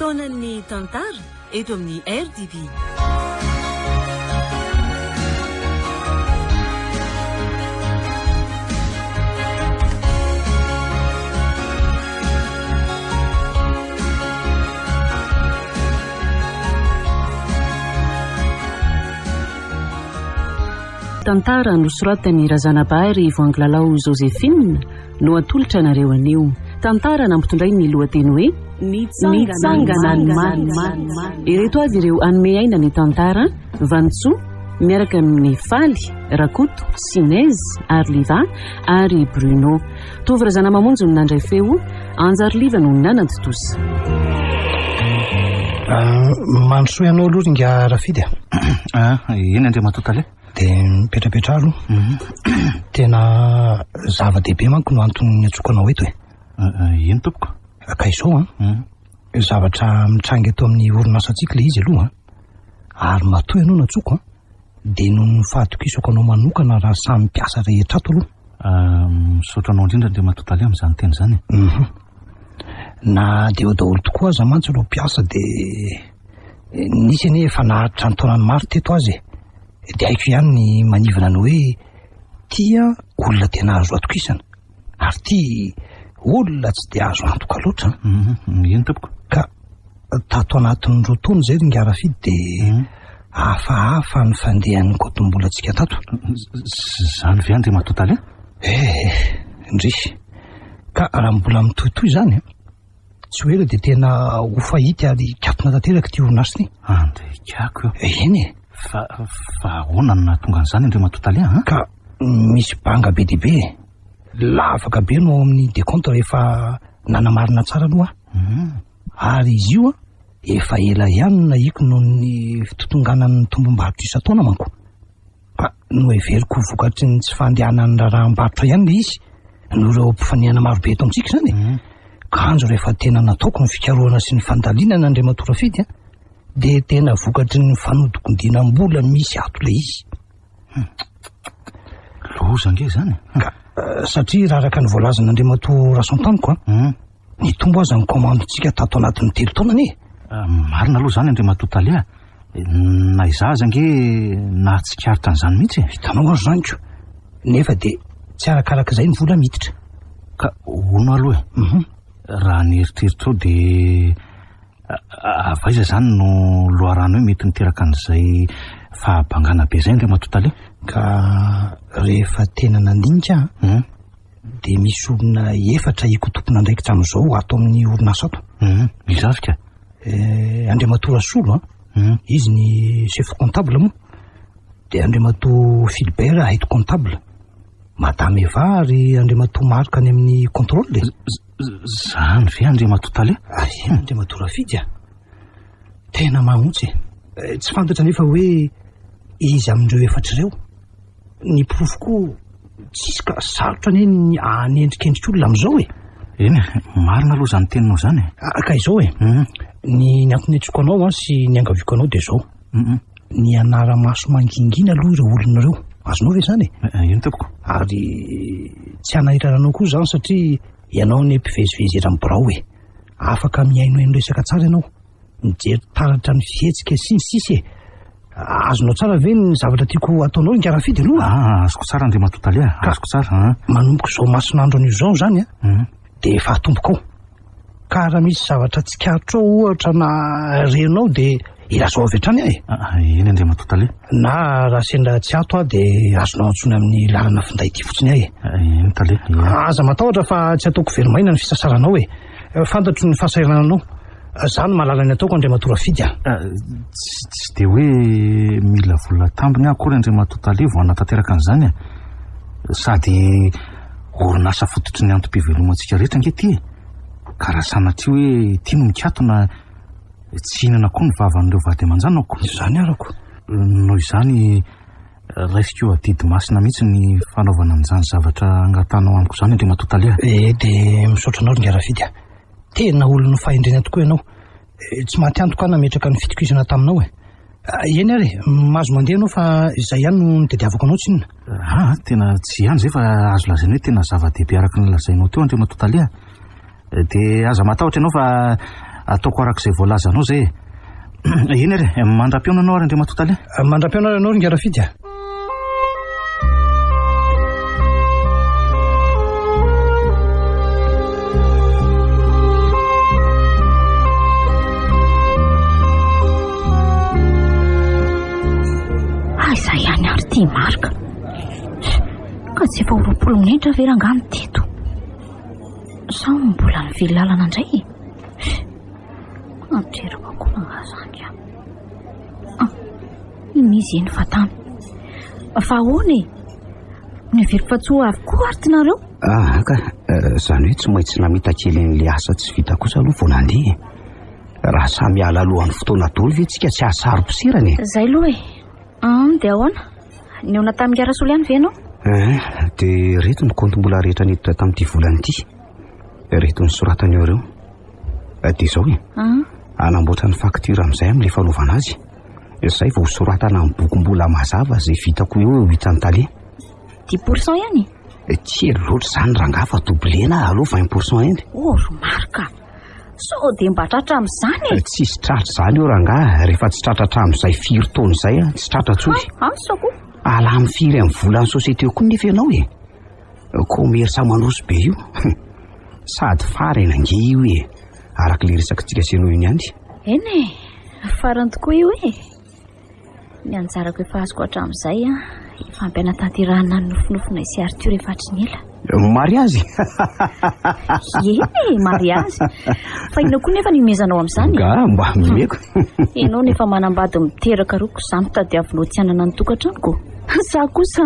Fotoanan'ny tantara eto amin'ny RDB. Tantara nosoratan'i Razanabary Voangilalao Joséphine no atolotra anareo anio. Tantara nampitondrainy ny lohateny hoe Nitsangana ny maty. Ireto avy ireo hanome aina ny tantara, Vanintsoa, miaraka amin'i Faly, Rakoto, Sinez ary Liva ary Bruno. Tovo Razanamamonjy no nandray feo, Anjary Liva no nanantontosa. Ah, mandrosoa ianao aloha ry ingahy Rafidy a. Ah, eny Andriamatoa Tale. Dia mipetrapetraha aloha. Mhm. Tena zava-dehibe manko no antony niantsoako anao eto e. Ah, ah, eny tompoko. Ka izao an, Mhm. zavatra mitranga eto amin'ny orinasantsika ilay izy aloha an. Ary matoa ianao nantsoiko an, dia noho ny fahatokisako anao manokana raha samy mpiasa rehetra ato aloha. Ah, misaotra anao indrindra Andriamatoa Tale amin'izany teny izany. Mhm. Na dia eo daholo tokoa aza mantsy ireo mpiasa dia nisy anie efa naharitra an-taonany maro teto aza e. Dia haiko ihany ny manivana ny hoe tia olona tena azo atokisana ary tia olona tsy dia azo antoka loatra. Mhm, eny tompoko. Ka tato anatin'ny roa taona izay ry Ingahy Rafidy dia mhm. hafahafa ny fandehan'ny kaotim-bolantsika tato. Izany ve Andriamatoa Tale? Eh, indrisy. Ka raha mbola mitohitohy izany, tsy ho ela dia tena ho fahity ary hikatona tanteraka ity orinasa ity. Andeha hikako io. Eny e. Fa, fa ahoana no nahatonga an'izany Andriamatoa Tale an? Ka misy banga be dia be e. Lavaka be no ao amin'ny décompte rehefa nanamarina tsara aloha aho. Hmm. Ary izy io an, efa ela ihany no nahiko noho ny fitotonganan'ny tombom-barotra isan-taona manko. Fa noheveriko ho vokatry ny tsy fandehanan'ny raharaham-barotra ihany ilay izy, noho ireo mpifanehana marobe eto amintsika izany e. Mhm. Kanjo rehefa tena nataoko ny fikarohana sy ny fandalinana Andriamatoa Rafidy an, dia tena vokatry ny fanodikondinam-bola misy ato ilay izy. Hmm. Loza ange izany e. Ka eh, satria raha araka ny voalazan'Andriamatoa Rasantamiko an, hmm. Nitombo aza ny kaomandintsika tato anatin'ny telo taona anie. Ah, marina aloha izany Andriamatoa Tale a. Na izaho aza ange nahatsikaritra an'izany mihitsy e. Hitanao ary izany ko. Nefa dia tsy arakaraka izay ny vola miditra. Ka hono aloha e. Mhm. Raha ny eritreritrao dia avy aiza izany no loharano hoe mety niteraka an'izay fahabangana be izay Andriamatoa Tale? Ka rehefa tena nandinika aho, Mhm. Dia misy olona efatra hiko tompon'andraikitra amin'izao ato amin'ny orinasa ato. Hum, iza avy ka? Eh, Andriamatoa Rasolo an. Hum. Izy ny chef comptable moa. Dia Andriamatoa Philbert aide comptable. Madame Eva ary Andriamatoa Marc any amin'ny contrôle. E. Zany ve Andriamatoa Tale? Ay, Andriamatoa Rafidy a. Tena mamontsy e. Eh, tsy fantatra nefa hoe iza amin'ireo efatra ireo. Ny porofo koa tsisy ka sarotra anie ny hanendrikendrika olona amin'izao e. Eny e, marina aloha izany teninao izany e. Ah, ka izao e. Mhm. Ny ny antony niantsoako anao an sy niangaviako anao dia izao. Mhm. Ny hanara-maso mangingina aloha ireo olona ireo. Azonao ve izany e? Eh, eny tompoko. Ary tsy hanahirana anao koa izany satria ianao anie mpivezivezy eran'ny birao e. Afaka mihainohaino resaka tsara ianao. Mijery taratra ny fihetsika sy ny sisa e. Azonao tsara ve ny zavatra tiako hataonao ry Rafidy aloha? Ah, azoko tsara Andriamatoa Tale a, azoko tsara. Ah. Manomboka izao mason'andro anio izao izany a, hmm. dia efa atomboko ao. Ka raha misy zavatra tsikaritrao ohatra na renao dia ilazao avy hatrany aho e. Ah, ah, eny Andriamatoa Tale. Na raha sendra tsy ato aho dia azonao antsoina amin'ny lalana finday ity fotsiny aho e. Eny Tale. Aza matahotra fa tsy ataoko velomaina ny fisasaranao e. Fantatro ny fahasahirananao. Za no mahalala ny ataoko Andriamatoa Rafidy a. Tsy tsy dia hoe mila vola tambiny aho akory Andriamatoa Tale vao hanatanteraka an'izany e. Sady orinasa fototry ny antom-pivelomantsika rehetra ange ity e. Ka raha sanatria hoe ity no mikatona, tsy hihinana koa ny vavan'ireo vady aman-janako. Izany arako. Noho izany, raisiko adidy masina mihitsy ny fanaovana an'izany zavatra angatahanao amiko izany Andriamatoa Tale a. Eh, dia misaotra anao ry Ingahy Rafidy a. Tena olon'ny fahendrena tokoa ianao. Eh, tsy maty antoka aho nametraka ny fitokisana taminao e. Ah, eny ary, mahazo mandeha ianao fa izay ihany no nitadiavako anao tsinona. Ah, tena tsy ihany izay fa azo lazaina hoe tena zava-dehibe araka ny lazainao teo Andriamatoa Tale a. Dia aza matahotra ianao fa Ataoko araka izay voalazanao izay e. Eny ary e, mandra-pihaona anao ary Andriamatoa Tale. Mandra-pihaona ary anao ry Ngarafidy a. Aiza ihany ary ity Marc? Ka tsy efa ho 20 minitra ve rangaha ny teto? Sao mbola nivily lalana indray e? Mandreraka koa rangaha izany ka. Ah, iny izy eny fa tany. Fa ahoana e? Niveriko fa tsy ho avy koa ary tinareo? Ah, ka, izany hoe tsy maintsy namita kely an'ilay asa tsy vita kosa aloha vao nandeha e. Raha samy hiala alohan'ny fotoana daholo ve tsika tsy hahasaro-pisirana e? Izay aloha e. Hum, dia ahoana? Nihaona tamin'i Ngarasolo ihany ve ianao? Eh, dia ireto ny kaontim-bola rehetra niditra tamin'ity volana ity. Ireto nosoratany eo ireo. Eh, dia izao e. Hanamboatra ny facture amin'izay amin'ilay fanaovana azy. Izay vao hosoratana amin'ny bokim-bola mazava izay vitako eo eo hitan'ny tale. Dix pour cent ihany? Eh, kely loatra izany rangahy fa doubler-na aloha vingt pour cent eny. Oh ry Marc a! Sao dia mba tratra amin'izany e? Eh, tsisy tratra izany eo rangahy, rehefa tsy tratra hatramin'izay firy taona izay, tsy tratra intsony. Asa koa. Alamy firy amin'ny volan'ny société koa nefa ianao e. Commerce mandroso be io. Sady farany ange io e. Araka ilay resakitsika sy ianao iny ihany. Eny e, farany tokoa io e. Ny anjarako efa azoko hatramin'izay an, efa ampy hanatanterahana ny nofinofinay sy Arthur efa hatry ny ela. Mariazy? Eny e, mariazy. Fa inona koa nefa ny imezanao amin'izany? Nga mba mimeko. Ianao nefa manambady miteraka roa ko izany tadiavinao tsy hanana ny tokantranoko. Za kosa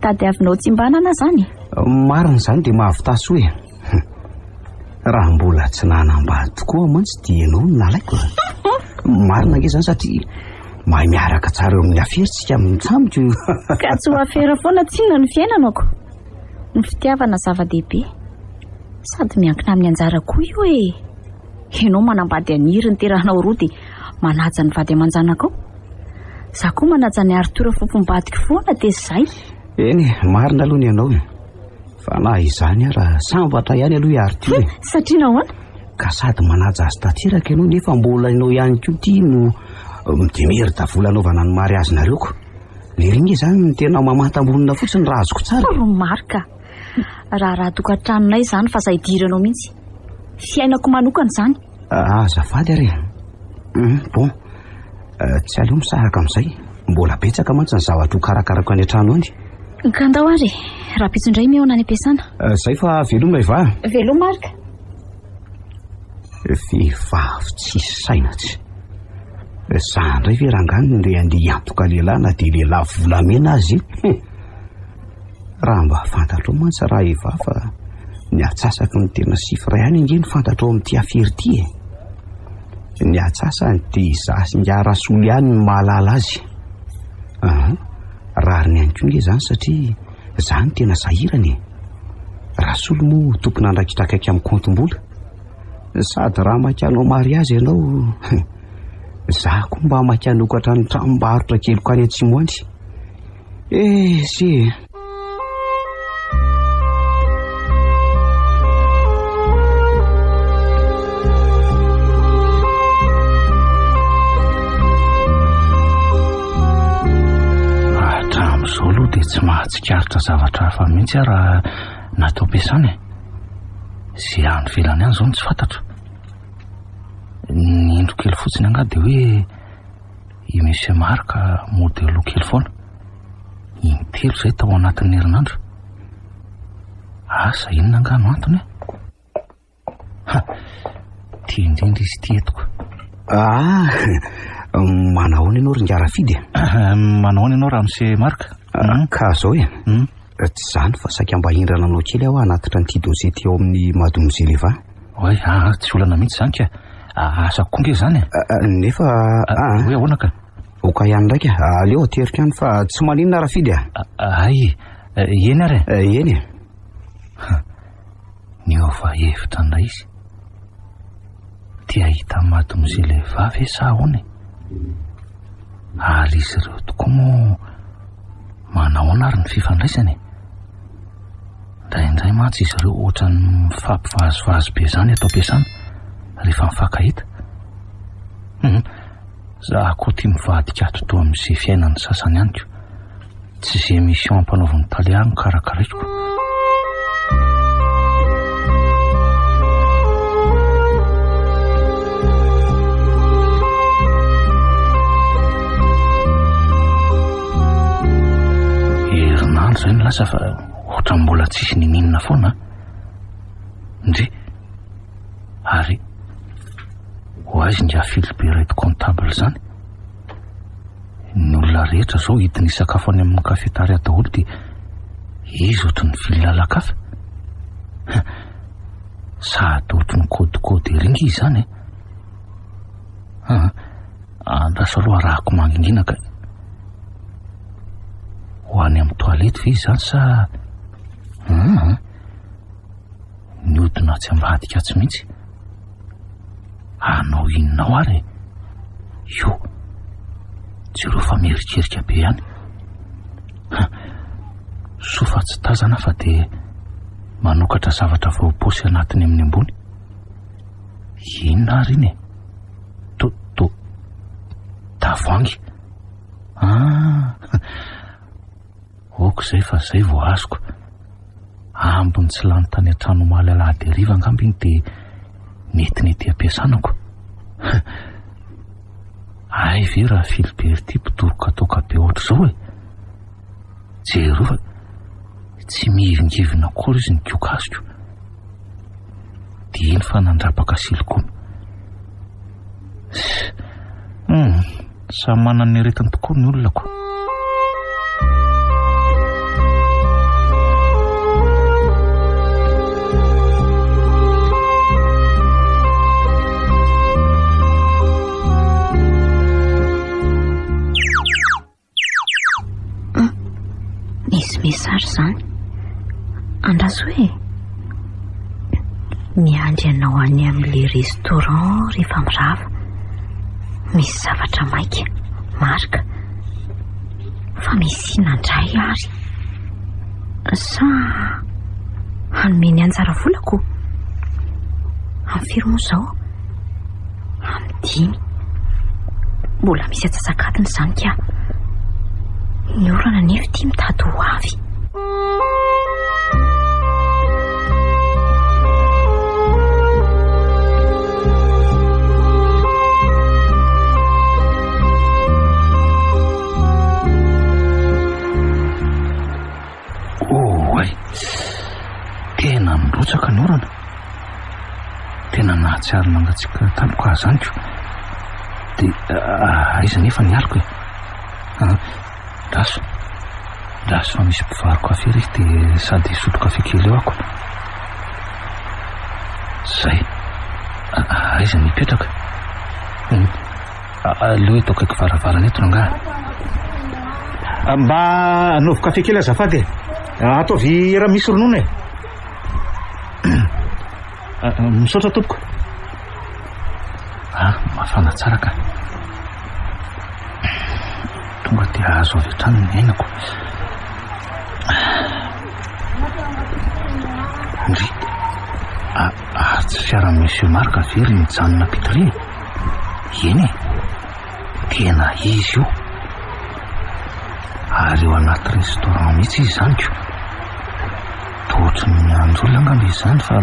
tadiavinao tsy mba hanana izany. Marina izany dia mahavità soa e. Raha mbola tsy nanambady tokoa mantsy dia ianao no nalaiko. Marina ange izany satria mahay miaraka tsara eo amin'ny afera tsika mitsamiko. Ka tsy ho afera foana tsinona ny fiainanako. Ny fitiavana zava-dehibe. Sady miankina amin'ny anjara koa io e. Ianao manambady an'iry niterahanao roa dia manaja ny vady aman-janakao. Za koa manaja an'i Arthur fofombadiko foana dia izay. Eny e, marina aloha ny anao e. Fa na izany ara, sambatra ihany aloha i Arthur e. Satria nahoana? Ka sady manaja azy tanteraka ianao nefa mbola ianao ihany koa ity no midemerda vola anaovana ny mariazinareo ko. Lery nge izany no tena mamantam-bonona fotsiny raha azoko tsara. Ry Marc a! Raharaha tokantranonay izany fa aza idiranao mihitsy. Fiainako manokana izany. Ah, azafady ary e. Bon, tsy aleo misaraka amin'izay. Mbola betsaka mantsy ny zavatra ho karakarako any an-trano any. Ka andao ary e. Rahampitso indray mihaona any am-piasana. Izay fa veloma Eva. Veloma Marc. Vehivavy tsisy saina tsy. Za indray ve rangahy no ndeha handeha hiantoka lehilahy na dia lehilahy volamena aza e? Raha mba fantatrao mantsy raha Eva fa ny atsasaky ny tena chiffre ihany ange no fantatrao amin'ity afera ity e. Ny atsasany dia izaho sy ingahy Rasolo ihany no mahalala azy. Aha, rariny ihany koa nge izany satria izaho no tena sahirana e. Rasolo moa tompon'andraikitra akaiky amin'ny kaontim-bola. Sady raha maika hanao mariazy ianao, izaho koa mba maika hanokatra ny tranombarotra keliko any atsimo any. Eh, si e. Hatramin'izao aloha dia tsy mahatsikaritra zavatra hafa mihitsy aho raha natao am-piasana e. Izay any ivelany any izao no tsy fantatro. Ny indro kely fotsiny angaha dia hoe i Monsieur Marc mody aloha kely foana. Intelo izay tao anatin'ny herinandro. Asa inona angaha no antony e? Ha! Tia indrindra izy ity eto ko. Ah, manahoana ianao ry Ngarafidy e? Manahoana ianao Ramose Marc? Ah, ka zao e. Hmm? Tsy izany fa saika mba hindrana anao kely aho hanatitra an'ity dossier ity ao amin'ny Mademoiselle Eva. Oay, ah, ah, tsy olana mihitsy izany ka. Ah, asa koa nge izany e. Ah, nefa ah, hoe ahoana ka? Oka ihany ndraika, aleo ateriko ihany fa tsy maninona Rafidy a. Ay, eny ary e. Eny e. Niova hevitra indray izy. Te hahita Mademoiselle Eva ve sa ahoana e? Ary izy ireo tokoa moa manahoana ary ny fifandraisany e? Indraindray mantsy izy ireo ohatran'ny mifampivazivazy be izany ato am-piasana. rehefa mifankahita. Hum, za koa tia mivadika atidoha amin'izay fiainan'ny sasany ihany ko. Tsy izay mission ampanaovin'ny tale ahy no karakaraiko. Herinandro izay no lasa fa ohatran'ny mbola tsisy nininona foana. Ndry. Ary ho aiza ingahy Philibert eto comptable izany? Ny olona rehetra izao hidina hisakafo any amin'ny cafetaria daholo dia izy ohatry ny vily lalan-kafa. Sady ohatry ny kôdikôdy ery nge izany e. Andraso aloha arahako mangingina ka. Ho any amin'ny toilette ve izany sa... Nihodina atsy ambadika atsy mihitsy. Hanao inona ao ary e? Io. Jereo fa mierikerika be ihany. Soa fa tsy tazana fa dia manokatra zavatra voapaosy anatiny amin'ny ambony. Inona ary iny e? To, to, tavoahangy. Ah, ok izay fa izay vao azoko. Ambiny tsy lany tany an-trano omaly alahady hariva angamba iny dia netinety ampiasana ko. Hay ve raha Philibert ity mpidoroka toaka be ohatr'izao e? Jereo fa tsy mihivingivina akory izy nikoka azoko. Dia iny fa nandrapaka silikona. Hum, samy manana ny aretiny tokoa ny olona ko. Misy message izany. Andraso e. Miandry anao any amin'ilay restaurant rehefa mirava. Misy zavatra maika. Marc. Fa misy inona indray ary? Sa hanome ny anjara volako? Amin'ny firy moa izao? Amin'ny dimy. Mbola misy atsasak'adiny izany ka. Ny orana anefa ity mitady ho avy. Oay! Tena mirotsaka ny orana. Tena nahatsiaro nangatsiaka tampoka aho izany ko. Dia aiza nefa ny aliko e? Andraso. Andraso fa misy mpivaro-kafe ery dia sady hisotro kafe kely eo ako. Zay. Aiza ny hipetraka? Aleo eto akaiky varavarana eto rangaha. Mba anaovy kafe kely azafady e. Ataovy raha misy ronono e. Misaotra tompoko. Ah, mafana tsara ka. Tonga dia azo avy hatrany ny ainako. Ndry, ary tsy fiaran'i Monsieur Marc ve ry mijanona pitry e? Eny e, tena izy io. Ary eo anaty restaurant mihitsy izy izany ko. Toa ohatry ny miandry olona angamba izy izany fa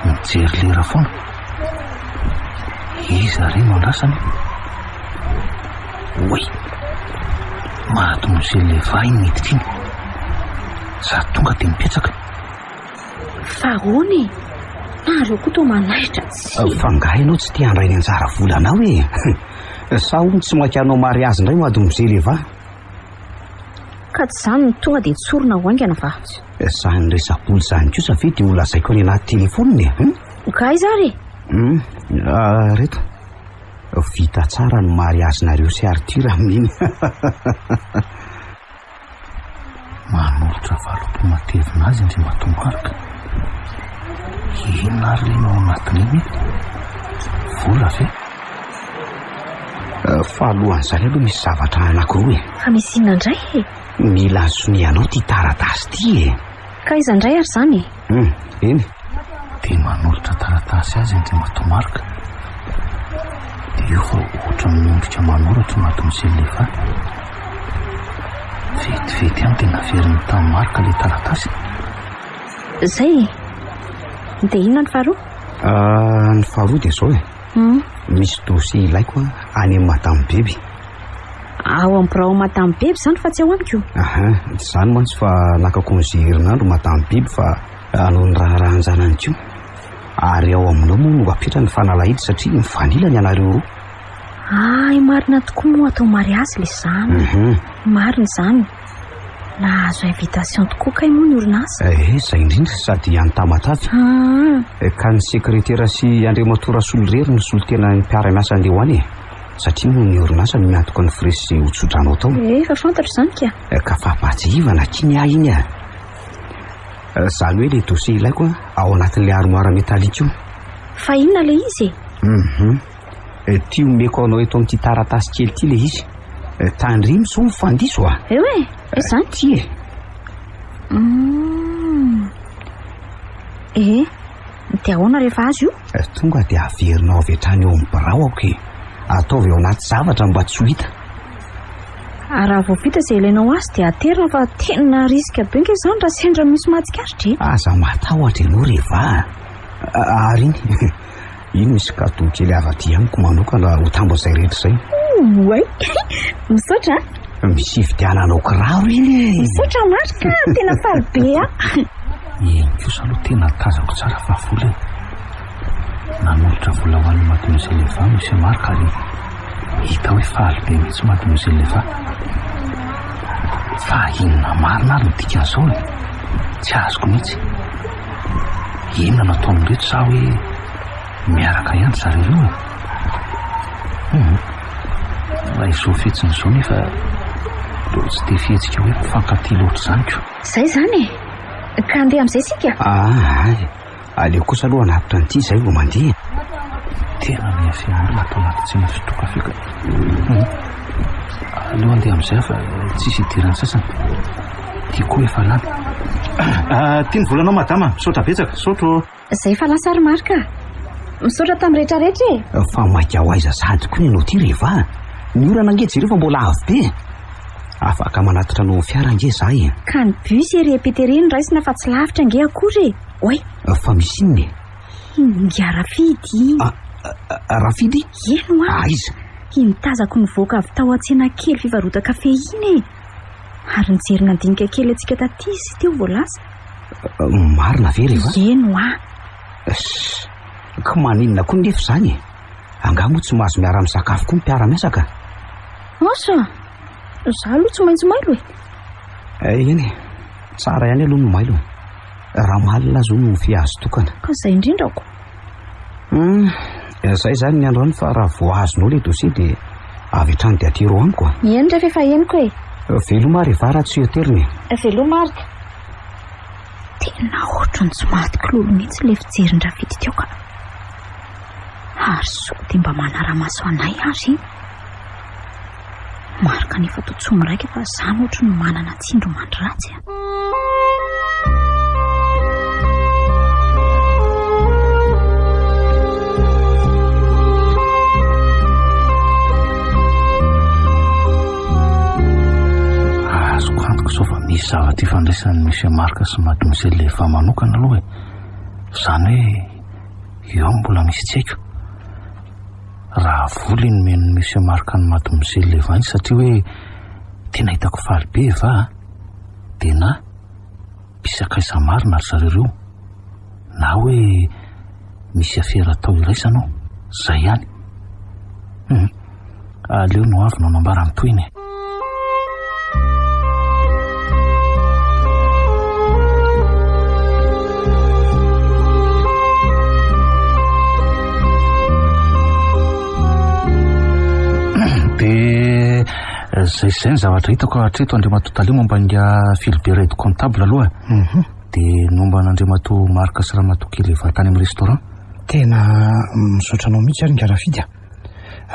mijery lera foana. Iza re no andrasany? Oay! Mademoiselle Eva iny miditra iny. Sady tonga dia mipetraka. Fa ahoana e? Nareo koa toa manaitra tsy. Fa angaha ianao tsy te handray ny anjara volanao e? Sa hono tsy mainka hanao mariazy indray Mademoiselle Eva? Ka tsy izany no tonga dia tsorina ho haingana va? Izany resa-bola izany kosa ve dia ho lazaiko any anaty telefaonina e? Hum? Ka aiza ary e? Hum, ah, reto. Vita tsara ny mariazinareo sy Arthur amin'iny. Manolotra valopy matevina azy Andriamatoa Marc. Inona ary ilay no ao anatin'iny e? Vola ve? Eh, fa alohan'izany aloha misy zavatra anankiroa e. Fa misy inona indray e? Mila ny sonianao ity taratasy ity e. Ka aiza indray ary izany e? Hum, eny. Dia manolotra taratasy azy Andriamatoa Marc. Dia io fa ohatran'ny miondrika manoratra Mademoiselle Eva. Vetivety ihany dia naveriny tamin'i Marc ilay taratasy. Izay e! Dia inona ny faharoa? Ah, ny faharoa dia izao e. Hmm. Misy dossier ilaiko any amin'i Madame Beby. Ao amin'ny birao Madame Beby izany fa tsy ao amiko. Aha, tsy izany mantsy fa naka congé herinandro Madame Beby fa hanao ny raharahan-janany koa. Ary ao aminao moa no apetrany ny fanalahidy satria mifanila ny anareo roa. Hay marina tokoa moa atao mariazy ilay zana. Mhm. Marina izany. Nahazo invitation tokoa kay moa ny orinasa. Eh, izay indrindra sady any Tamatave. Ah. Eh, ka ny sekretera sy Andriamatoa Rasolo irery no solontenan'ny mpiara-miasa andeha ho any e. Satria moa ny orinasa no miantoka ny frais sy ho tso-drano atao. Eh, efa fantatro izany ka. Eh, ka fampahatsiahivana akia ny ahy iny a. Eh, izany hoe ilay dossier ilaiko a, ao anatin'ilay armoire métallique io. Fa inona ilay izy e? Mhm. Eh, ty omeko anao eto amin'ity taratasy kely ity ilay izy. Eh, tandremo sao mifandiso a. Eo e, izany. Ty e. Mm. Eh, dia ahoana rehefa azo io? Eh, tonga dia averinao avy hatrany eo amin'ny birao aho ke. Ataovy ao anaty zavatra mba tsy ho hita. Ary raha vao vita izay ilainao azy dia aterina fa tena risque be nge izany raha sendra misy mahatsikaritra e. Aza matahotra ianao Reva a. Ary iny, iny misy cadeau kely avy aty amiko manokana ho tambin'izay rehetra izay. Oay, misaotra a. Misy hividiananao kiraro iny e. Misaotra Marc a, tena faly be aho. Iny kosa aloha tena tazako tsara fa vola e. Nanolotra vola ho an'i Mademoiselle Eva Monsieur Marc ary hita hoe faly be mihitsy Mademoiselle Eva. Fa inona marina ary ny dikan'izao e? Tsy azoko mihitsy. Inona no ataon'ireto sa hoe miaraka ihany zareo ireo e? Hum. Raha izao fihetsiny izao nefa toa tsy dia fihetsika hoe mifankatia loatra izany ko. Izay izany e! Ka handeha amin'izay isika? Ah, ay. Aleo kosa aloha hanatitra an'ity izay vao mandeha. Tena miha-feno olona ato anaty tsena fisotroan-kafe ka. Hum. Aleo handeha amin'izay fa tsisy idiran'ny sasany. Ty koa efa lany. Ah, ty ny volanao madama, misaotra betsaka, misaotra ô. Izay efa lasa ry Marc a. Misaotra tamin'ny rehetra rehetra e. Fa maika ho aiza sahady koa ianao ty Reva a. Ny orana ange jereo fa mbola avy be. Afaka manatitra anao amin'ny fiara ange za e. Ka ny bus ery ampita ery no raisina fa tsy lavitra ange akory e. Oay. Fa misy inona e? Ingahy Rafidy iny. Ah, Rafidy? Eny hoa. Aiza? Iny tazako nivoaka avy tao an-tsena kely fivarotan-kafe iny e. Ary nijery nandinika kely antsika taty izy teo vao lasa. Marina ve Reva? Eny hoa. Ss, ka maninona koa nefa izany e? Angaha moa tsy mahazo miara-misakafo koa ny mpiara-miasa ka? Asa, za aloha tsy maintsy mailo e. Eny e, tsara ihany aloha ny mailo e. Raha malina aza hono ny azo tokana. Ka izay indrindra ko. Hum, izay izany ny androany fa raha vao azonao ilay dossier dia avy hatrany dia atero amiko a. Eny rehefa efa henoko e. Veloma ary Eva raha tsy aterina e. Veloma ary. Tena ohatran'ny tsy maty kilolo mihitsy ilay fijerin-dRafidy teo ka. Ary sao dia mba manara-maso anay ary iny. Marc anefa toa tsy miraika fa zany ohatry ny manana tsindrimandry ratsy a. Azoko antoka izao fa misy zavatra ifandraisan'i Monsieur Marc sy Mademoiselle Eva manokana aloha e. Izany hoe eo mbola misy tsy haiko. Raha vola iny nomen'i Monsieur Marc an'i Mademoiselle Eva iny satria hoe tena hitako faly be Eva a, dia na mpisakaiza marina ry zareo ireo, na hoe misy afera atao iraisana ao, zay ihany. Hum, aleo no avy no hanambara ny tohiny e. Dia zay sy zay ny zavatra hitako hatreto Andriamatoa Tale momba an'ingahy Philbert aide comptable aloha. Mhm. Dia ny momba an'Andriamatoa Marc sy Ramatoa Kely Eva tany amin'ny restaurant. Tena misaotra anao mihitsy ary Ingahy Rafidy a.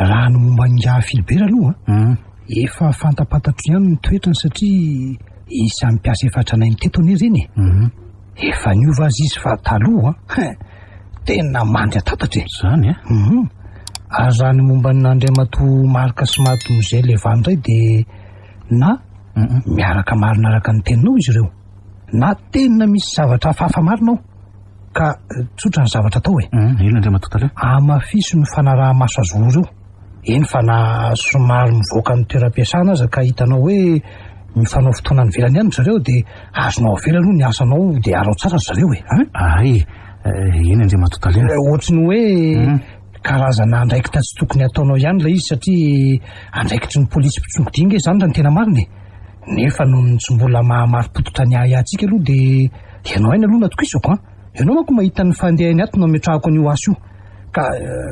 Raha ny momba an'ingahy Philbert aloha, Mhm. efa fantapantatro ihany ny toetrany satria isan'ny mpiasa efa tranainy teto anie ireny e. Mhm. Efa niova aza izy fa taloha, hein. tena mandry an-tatatra e. Izany e? Mhm. Ary raha ny momba an'Andriamatoa Marc sy Mademoiselle Eva indray dia na miaraka marina araka ny teninao izy ireo, na tena misy zavatra hafahafa marina ao. Ka tsotra ny zavatra atao e. Inona Andriamatoa Tale? Hamafiso ny fanaraha-maso azy roa ireo. Eny fa na somary mivoaka ny toeram-piasana aza ka hitanao hoe mifanao fotoana any ivelany ihany ry zareo dia azonao avela aloha ny asanao dia araho tsara ry zareo e. Hein? Ay, eny Andriamatoa Tale. Ohatry ny hoe karazana andraikitra tsy tokony hataonao ihany ilay izy satria andraikitry ny polisy mpitsongodia ange izany raha ny tena marina e. Nefa noho ny tsy mbola maha-marim-pototra ny ahiahintsika aloha dia ianao aina aloha no atokisako an. Ianao manko mahita ny fandehany ato no ametrahako an'io asa io. Ka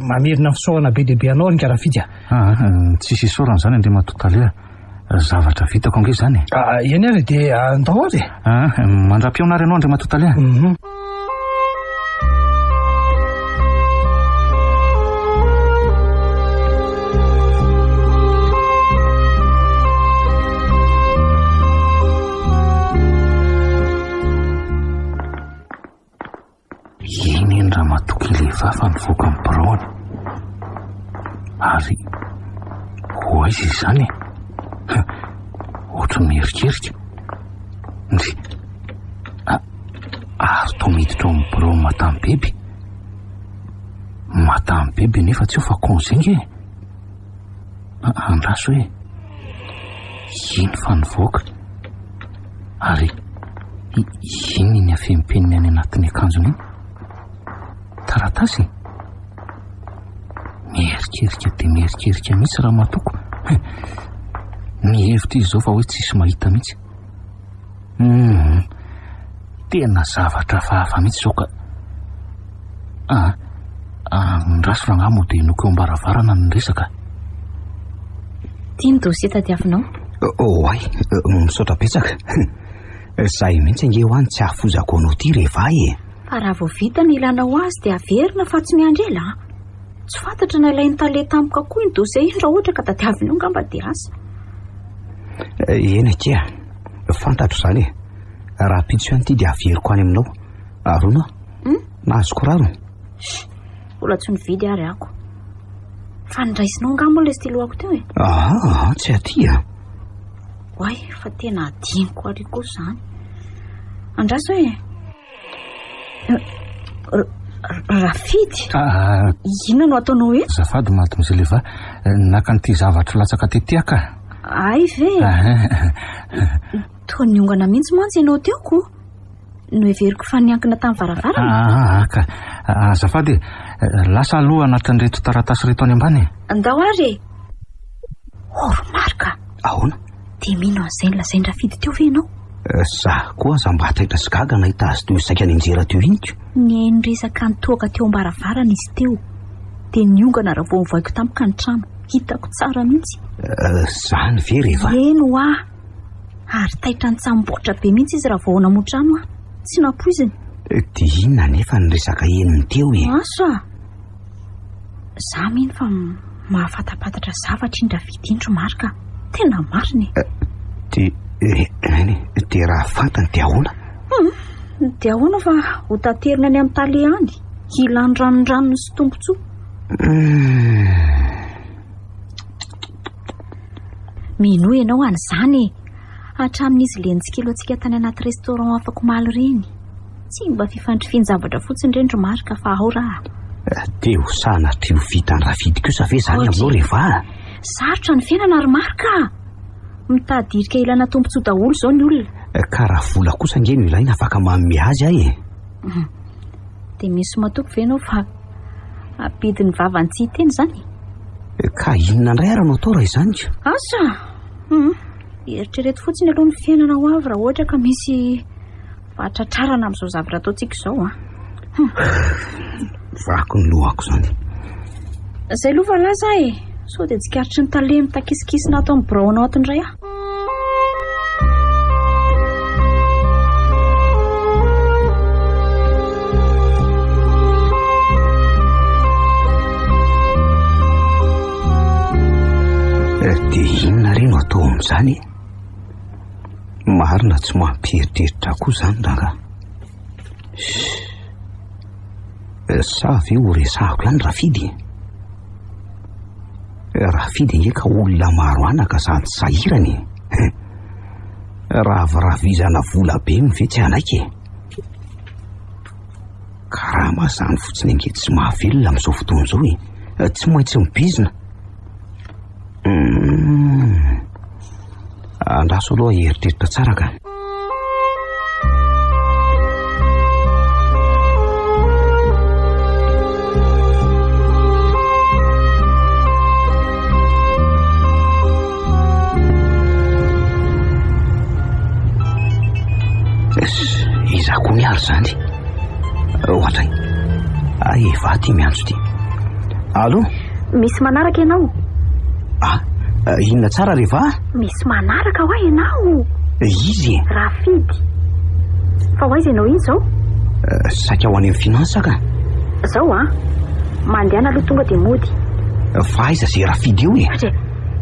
mamerina ny fisaorana be dia be anao ry Ngarafidy a. Aa, tsisy isaorana izany Andriamatoa Tale a. Zavatra vitako ange izany e. Aa, eny ary dia andao ary e. Aa, mandra-pihaona ary ianao Andriamatoa Tale a. Mhm. Iny iny ramatoa kely Eva fa nivoaka ny biraony. Ary ho aiza izany e? Ohatry ny mierikerika. Ndry. Ary toa miditra ao amin'ny birao Madame Beby. Madame Beby nefa tsy eo fa congé nge. Andraso e. Iny fa nivoaka. Ary iny iny afempeniny any anatin'ny akanjony iny. Taratasy e. Mierikerika dia mierikerika mihitsy ramatoako. Mihevitra izy izao fa hoe tsisy mahita mihitsy. Hum, tena zavatra hafahafa mihitsy izao ka. Ah, andraso rangahy moa dia henoko eo am-baravarana ny resaka. Ity ny dossier tadiavinao. Oay, misaotra betsaka. Zay mihitsy ange ho any tsy hahafozako anao ity Reva e. Fa raha vao vita ny ilanao azy dia averina fa tsy miandry ela an. Tsy fantatra na ilain'ny tale tampoka koa iny dossier iny raha ohatra ka tadiavina eo angamba dia asa. Eny akia, fantatro izany e. Rahampitso ihany ity dia averiko any aminao. Arona, hmm? nahazo kiraro. Mbola tsy nividy ary ako. Fa niraisinao angamba moa ilay stylo-ako teo e? Ah, tsy aty a. Oay, fa tena adinoko ary koa izany. Andraso e. Rafidy? Ah, Inona no ataonao eto? Azafady Mademoiselle Eva, naka an'ity zavatra latsaka tety aho ka. Ay ve? Toa niongana mihitsy mantsy ianao teo ko. Noheveriko fa niankina tamin'ny varavarana. Ah, ka. Azafady e, lasa aloha anatin'ireto taratasy ireto any ambany e. Andao ary e. Oh ry Marc a! Ahoana? Dia mino an'izay nolazain-dRafidy teo ve ianao? Za koa aza mba taitra sy gaga nahita azy teo saika nianjera teo iny ko. Nihaino resaka nitohaka teo am-baravarana izy teo. Dia niongana raha vao nivoaiko tampoka ny trano. Hitako tsara mihitsy. Zany ve Reva? Eny hoa! Ary taitra nitsamboatra be mihitsy izy raha vao namoha trano aho. Tsy nampoiziny. Dia inona anefa ny resaka henony teo e? Asa! Za mino fa mahafatapatatra zavatra iny Rafidy iny ry Marc a. Tena marina e. Dia eny e, dia raha fantany dia ahoana? Hum, dia ahoana fa ho taterina any amin'ny tale any, hilany ranondranony sy tombontsoa. Minoa ianao an'izany e. Hatramin'izy le nitsikilo antsika tany anaty restaurant afak'omaly ireny. Tsy mba fifandrifian-javatra fotsiny ireny ry Marc fa ao raha. Dia ho sanatria ho vitan'i Rafidy kosa ve izany aminao Reva a? Sarotra ny fiainana ry Marc a! Mitady hirika ilana tombontsoa daholo izao ny olona. Ka raha vola kosa ange no ilaina afaka manome azy aho e. Dia misy matoky ve ianao fa hampidin'ny vavany tsy hiteny izany? Ka inona indray ary no atao raha izany ka? Asa! Hum, eritrereto fotsiny aloha ny fiainana ho avy raha ohatra ka misy fahatratrarana amin'izao zavatra ataontsika izao an. Hum. Vaky ny lohako izany. Izay aloha fa lasa e. Sao dia tsikaritry ny tale mitakisikisina ato amin'ny birao anao ato indray aho. Dia inona re no atao amin'izany e? Marina tsy mampieritreritra koa izany rangahy. Sa ve ho resahako ihany Rafidy e? Rafidy ange ka olona maro anaka sady sahirana e. Raviravizana vola be no ve tsy hanaiky e? Karama zany fotsiny ange tsy mahavelona amin'izao fotoana izao e. Tsy maintsy mibizina. Hmm. Andraso aloha hieritreritra tsara ka. Iza koa ny ary izany? Ohatray. Ah, Eva ty miantso ty. Allô? Misy manaraka ianao. Ah, inona tsara ry Eva? Misy manaraka hoa ianao. Izy e? Rafidy. Fa ho aiza ianao iny izao? Saika ho any amin'ny finance ka. Zao an. Mandehana aloha tonga dia mody. Fa aiza izay Rafidy io e? Atre,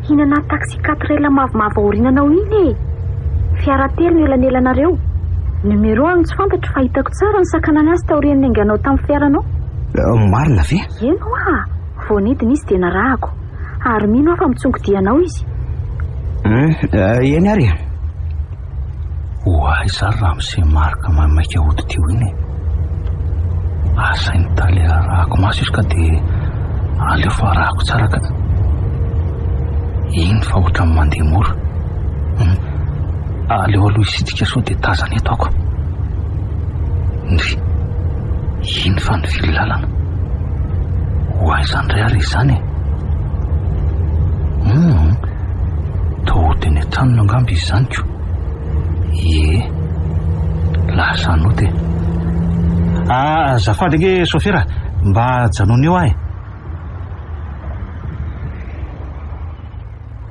iny anaty taxi 4L mavomavo aoriananao iny e. Fiara telo no elanelanareo. Numéro any tsy fantatro fa hitako tsara ny sakanana azy taorian'ny niainganao tamin'ny fiaranao. Marina ve? Eny hoa. Vao nidina izy dia narahako. Ary mino aho fa mitsongodia anao izy. Hum, eny ary e. Ho aiza ary ramose Marc maimaika hody teo iny e? Asain'i tale arahako maso izy ka dia aleo fa arahako tsara ka. Iny fa ohatran'ny mandeha mora. Hum, aleo aloha hisitrika sao dia tazana eto ako. Ndry, iny fa nivily lalana. Ho aiza indray ary izany e? Hum, toa hody eny an-tranony angamba izy izany ko. Ie, lasa nody e. Ah, azafady ange sofera, mba ajanony eo aho e.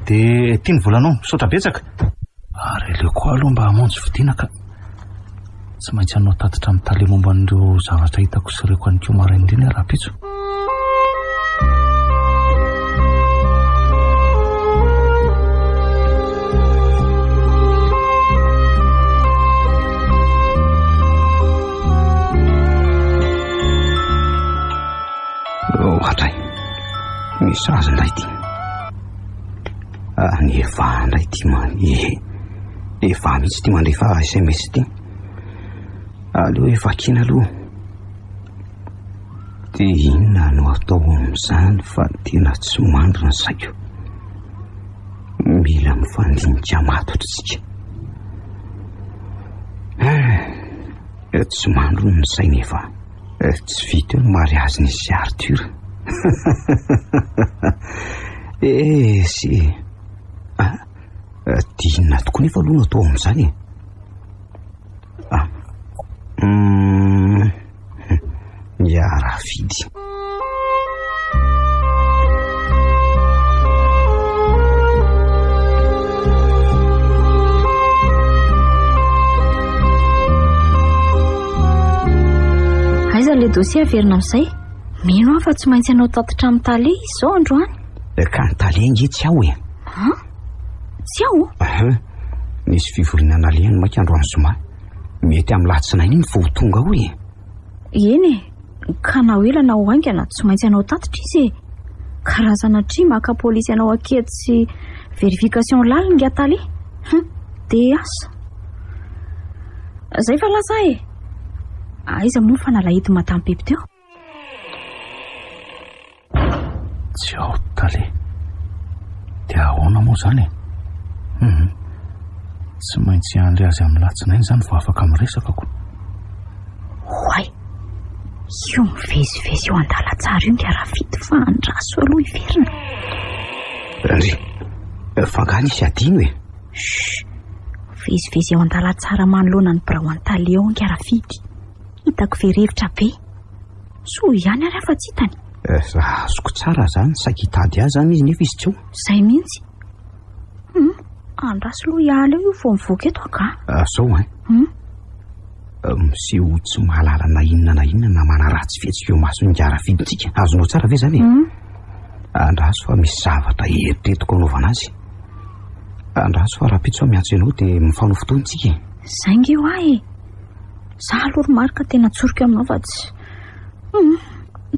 Dia ity ny volanao, misaotra betsaka. Ary aleo koa aloha mba hamonjy fodiana ka. Tsy maintsy hanao tatitra amin'ny tale momba an'ireo zavatra hitako sy reko any koa maraindrina aho rahampitso. Ohatray, misy azy indray ity. Ah, ny Eva indray ity man. Eva mihitsy ity mandefa SMS ity. Aleo evakiana aloha. Dia inona no atao amin'izany fa tena tsy mandry ny saiko. Mila mifandinika matotra isika. Eh, tsy mandry ny saina Eva. Eh, tsy vita eo ny mariazin'izy sy Arthur. Eh, sy... Ah, eh, dia inona tokoa nefa aloha no atao amin'izany e? Ah, mm, miarafidy. Aiza ilay dossier averina amin'izay? Mino aho fa tsy maintsy hanao tatitra amin'ny tale izy izao androany. Ka ny tale ange tsy ao e. An? Tsy ao? Aha. Nisy fivoriana nalehany mainka androany zoma. Mety amin'ny latsinainy iny vao ho tonga ao e. Eny e. Ka na ho ela na ho haingana tsy maintsy hanao tatitra izy e. Ka raha sanatria maka polisy hanao ankety sy vérification lalina ingahy tale. Hum, dia asa. Zay fa lasa aho e. Aiza moa ny fanalahidy matam-pepy teo? Tsy ao tale. Dia ahoana moa izany e? Hum. Tsy maintsy hiandry azy amin'ny latsinainy izany vao afaka miresaka ko. Oay! Io mivezivezy eo an-dalantsara io ingahy Rafidy fa andraso aloha hiverina. Ndry, fa angaha nisy adino e? Chut! Mivezivezy eo an-dalantsara manoloana ny birao an-tale eo ingahy Rafidy. Hitako very hevitra be. Soa ihany ary aho fa tsy hitany. Eh, raha azoko tsara izany, saika hitady ahy izany izy nefa izy tsy eo. Izay mihitsy. Hum, andraso aloha hiala eo io vao mivoaka eto angaha. Ah, zao hein. Hum. Eh, miseho tsy mahalala na inona na inona na manaratsy fihetsika eo mason'ny garafidintsika. Azonao tsara ve izany e? Hum. Andraso fa misy zavatra eritreretiko hanaovana azy. Andraso fa rahampitso aho miantso ianao dia mifanao fotoana tsika e. Izay nge hoa e. Za aloha ry Marc tena tsoriko aminao fa tsy. Hum.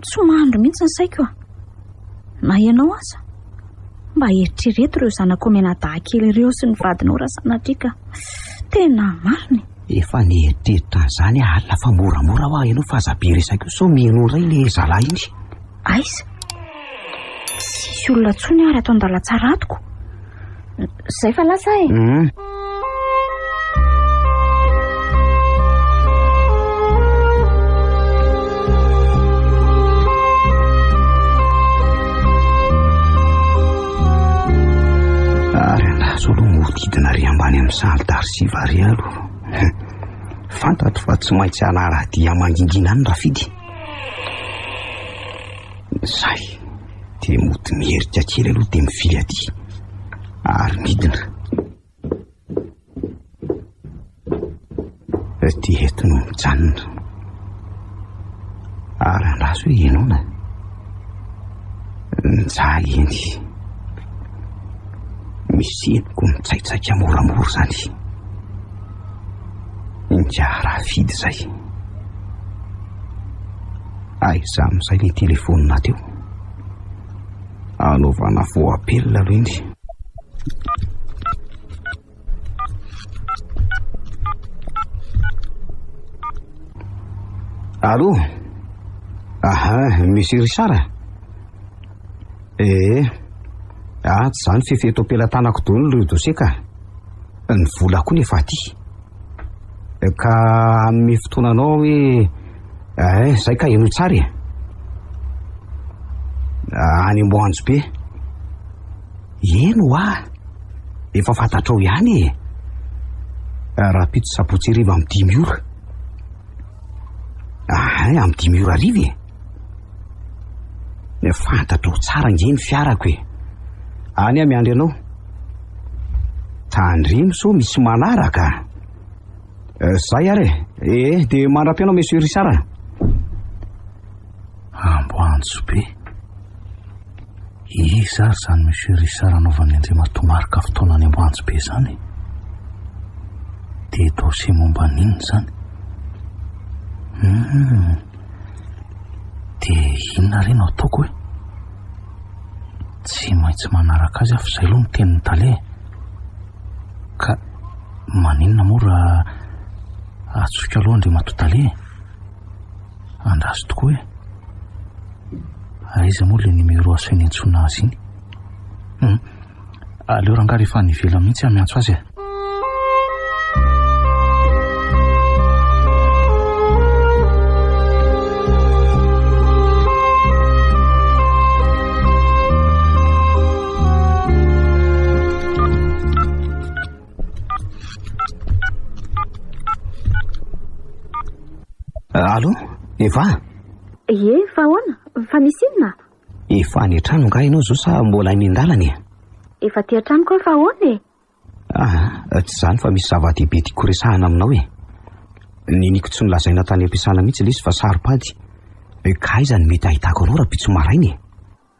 Tsy mandry mihitsy ny saiko a. Na ianao aza. Mba eritrereto ireo zanakao mianadahy kely ireo sy ny vadinao raha sanatria ka. Tena marina e. Efa nieritreritra an'izany aho alina fa moramora hoa ianao fa aza be resaka eo sao mihaino indray ilay zalahy iny. Aiza? Tsisy olona intsony ary ato an-dalan-tsaratiko. Zay fa lasa e. Mm. Ary andraso aloha mihodidina ary ambany amin'ny salle d'archive ary aloha. Fantatro fa tsy maintsy hanara-dia mangingina any Rafidy. Zay. Dia mody miherika kely aloha dia mivily aty. Ary midina. Ty eto no mijanona. Ary andraso hoe inona. Njahy eny. Misy henoko mitsaitsaika moramora izany. Ingahy Rafidy izay. Aiza amin'izay ilay telefaonina teo? Anaovana faux appel aloha iny. Allô? Aha, Monsieur Richard? Ee, ah, tsy izany fefy eto am-pelatanako daholo ireo dossier ka. Ny vola koa nefa aty. Ka hanome fotoana anao hoe eh, zay ka henoy tsara e. Any Amboanjo be. Eny hoa. Efa fantatrao ihany e. Rahampitso sabotsy hariva amin'ny dimy ora. Ah, amin'ny dimy ora hariva e. Fantatrao tsara ange ny fiarako e. Any aho miandry anao. Tandremo sao misy manaraka. Eh, zay ary e. Eh, dia mandra-pianao Monsieur Richard. Amboanjo be. Iza ary izany Monsieur Richard anaovan'ny Andriamatoa Marc fotoana any Amboanjo be izany e? Dia dossier momba an'inona izany? Hmm. Dia inona re no ataoko e? Tsy maintsy manaraka azy aho fa izay aloha no tenin'ny tale e. Ka maninona moa raha atsoiko aloha Andriamatoa tale e? Andraso tokoa e. Aiza moa ilay numéro asainy antsoina azy iny? Hum. Aleo rangahy rehefa any ivelany mihitsy aho miantso azy e. Allô, Eva? Ie, fa ahoana? Fa misy inona? Efa any an-trano angaha ianao izao sa mbola any an-dalana e? Efa aty an-trano koa fa ahoana e? Ah, tsy izany fa misy zava-dehibe tiako resahana aminao e. Niniako tsy nolazaina tany am-piasana mihitsy ilay izy fa saro-pady. Ka aiza no mety hahitako anao rahampitso maraina e?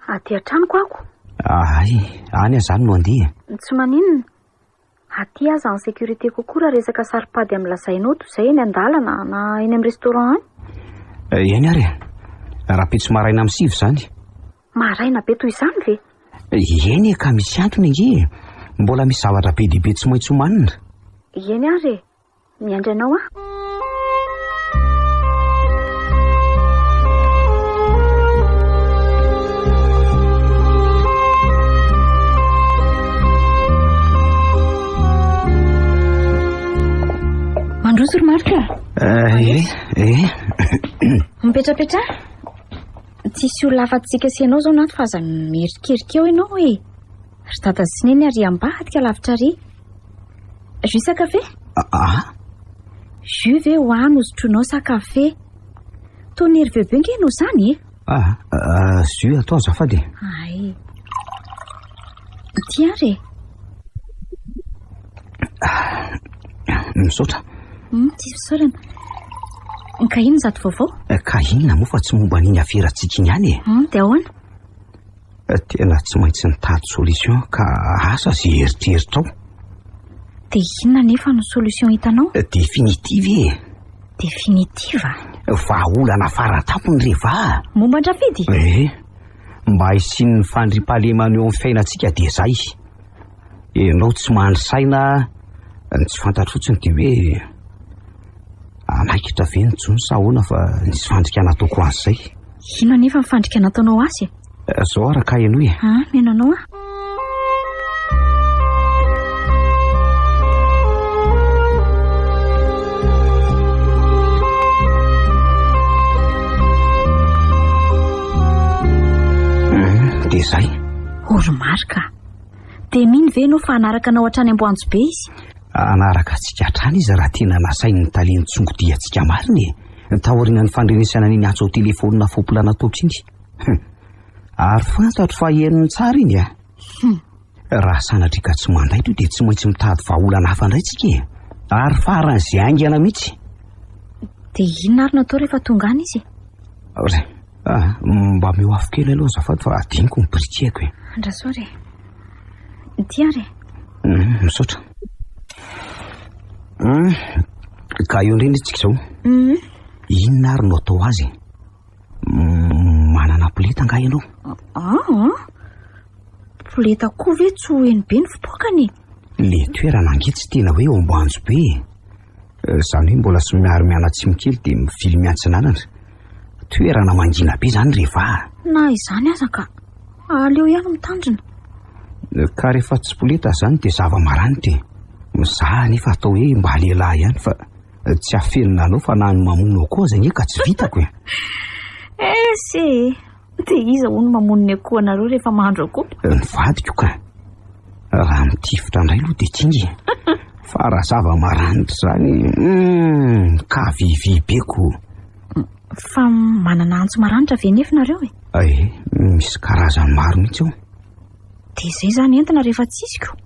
Aty an-tranoko ako. Ay, any aho izany no handeha e. Tsy maninona. Aty aza en sécurité kokoa raha resaka saro-pady amin'ny lazainao toy izay eny an-dalana na eny amin'ny restaurant any. Eh, eny ary e. Rahampitso maraina amin'ny sivy izany. Maraina be toy izany ve? Eny e, ka misy antony ange e. Mbola misy zavatra be dia be tsy maintsy homanina. Eny ary e. Miandry anao aho. Mandroso ry Marc a. Eh, eh. Mipetrapetraha. Tsisy olona afa-tsika sy ianao izao nato fa aza mierikerika eo ianao e. Ry dada sy neny ary ambadika lavitra ary. Jus sa café? Ah? Jus ve ho ahy no sotroinao sa café? Toa nerveux be nge ianao izany e. Ah, ah, jus atao azafady e. Ay. Ity ary e. Misaotra. Hmm, tsisy fisaorana. Ka inona izato vaovao? Ka inona moa fa tsy momba an'iny aferantsika iny ihany e. Hmm, dia ahoana? Tena tsy maintsy nitady solution ka asa ze eritreritrao. Dia inona anefa no solution hitanao? Définitive e. Definitive? Vahaolana faratampony re va. Momba an-dRafidy? Eh, mba hisian'ny fandriampahalemana eo amin'ny fiainantsika dia izay. Ianao tsy mandry saina, ny tsy fantatro fotsiny dia hoe anaikitra ve ny jono sa ahoana fa nisy fandrika nataoko azy izay. Inona anefa ny fandrika nataonao azy e? Zao araka henoy e. Ah, mino anao aho. Dia izay. Oromarika. Dia mino ve ianao fa hanaraka anao hatrany Amboanjobe izy? Hanaraka antsika hatrany izy raha tena nasain'ny talen'ny tsongodiantsika marina e. Taorian'ny fandrenesana an'iny antso an-telefaonina fopla nataoko iny. Hum. Ary fantatro fa henony tsara iny a. Hum. Raha sanatria ka tsy mandaitra io dia tsy maintsy mitady vahaolana hafa indray tsika e. Ary faran'izay haingana mihitsy. Dia inona ary no atao rehefa tonga any izy e? Ry, ah, mba omeo afo kely aloha azafady fa adinoko ny briquet-ko e. Andraso ary e. Ity ary e. Misaotra. Ka eo indray tsika izao. Inona ary no atao azy e? Manana poleta angaha ianao? Ah, poleta koa ve tsy ho eny be ny fipoakany e? Le toerana ange tsy tena hoe eo Amboanjobe e. Izany hoe mbola somary mianatsimo kely dia mivily miantsinanana. Toerana mangina be izany rehefa. Na izany aza ka, aleo ihany mitandrina. Ka rehefa tsy poleta izany dia zava-maranitra e. Za anefa atao hoe mba lehilahy ihany fa tsy afenina anao fa na ny mamono akoho aza anie ka tsy vitako e. Esy e! Dia iza hono mamono ny akoho anareo rehefa mahandro akoho? Ny vadiko ka. Raha mitifitra indray aloha dia kinga e. Fa raha zava-maranitra izany, ka vivy be ko. Fa manana antso maranitra ve nefa nareo e? Eh, misy karazany maro mihitsy eo. Dia izay izany entina rehefa tsisy ko.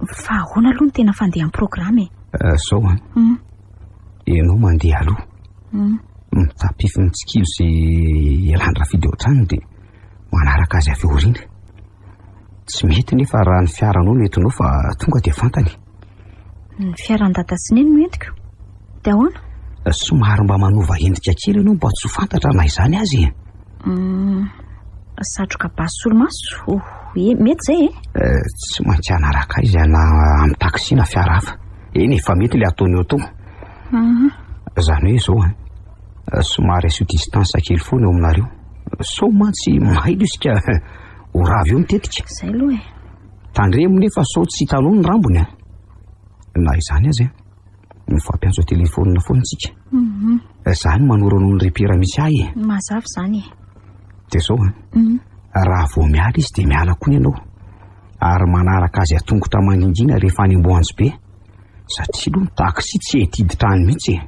Fa ahoana aloha ny tena fandehan'ny programa e? Zao an. Ianao mandeha aloha. Mitapify mitsikilo izay ialany Rafidy ao an-tranony dia manaraka azy avy aoriana. Tsy mety nefa raha ny fiaranao no entinao fa tonga dia fantany. Ny fiaran'i Dada sy Neny no entiko. Dia ahoana? Somary mba manova endrika kely ianao mba tsy ho fantatra na izany aza e. Satroka basy solomaso, oh, mety izay e? Tsy maintsy hanaraka izy na amin'ny taxi na fiara hafa. Eny efa mety ilay ataony eo tao. Izany hoe izao an, somary asio distance kely foana eo aminareo. Sao mantsy mailo izy ka ho rava eo ny tetika. Izay aloha e. Tandremo nefa sao tsy hitanao ny rambony an. Na izany aza e, mifampiantso an-telefaonina foana isika. Izany manoro anao ny repera misy ahy e. Mazava izany e. Dia izao an, raha vao miala izy dia miala koa ianao. Ary manaraka azy an-tongotra mangingina rehefa any Amboanjobe. Satria aloha ny taxi tsy hety hiditra any mihitsy e.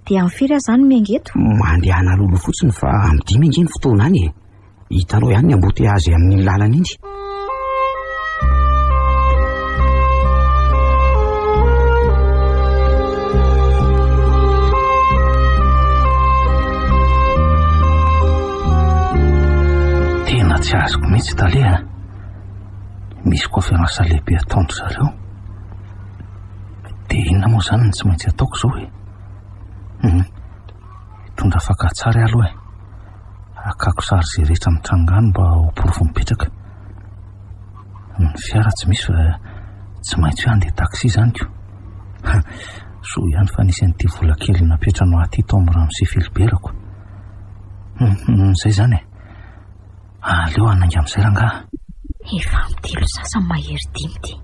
Dia amin'ny firy aho izany miainga eto? Mandehana alohaloha fotsiny fa amin'ny 5 ange ny fotoana any e. Hitanao ihany ny embouteillage amin'iny lalana iny. Tena tsy azoko mihitsy tale a. Misy conférence lehibe ataon-dry zareo. Dia inona moa izany no tsy maintsy ataoko izao e? Hitondra fakan-tsary aho aloha e. Hakako sary izay rehetra mitranga any mba ho porofo mipetraka. Ny fiara tsy misy fa tsy maintsy hoe handeha taxi izany ko. Soa ihany fa nisy an'ity vola kely napetrano ahy ity tao amin'ny ramose Philibert-ko. Izay izany e. Aleo hanainga amin'izay rangaha. Efa amin'ny telo sasany mahery dimy ity.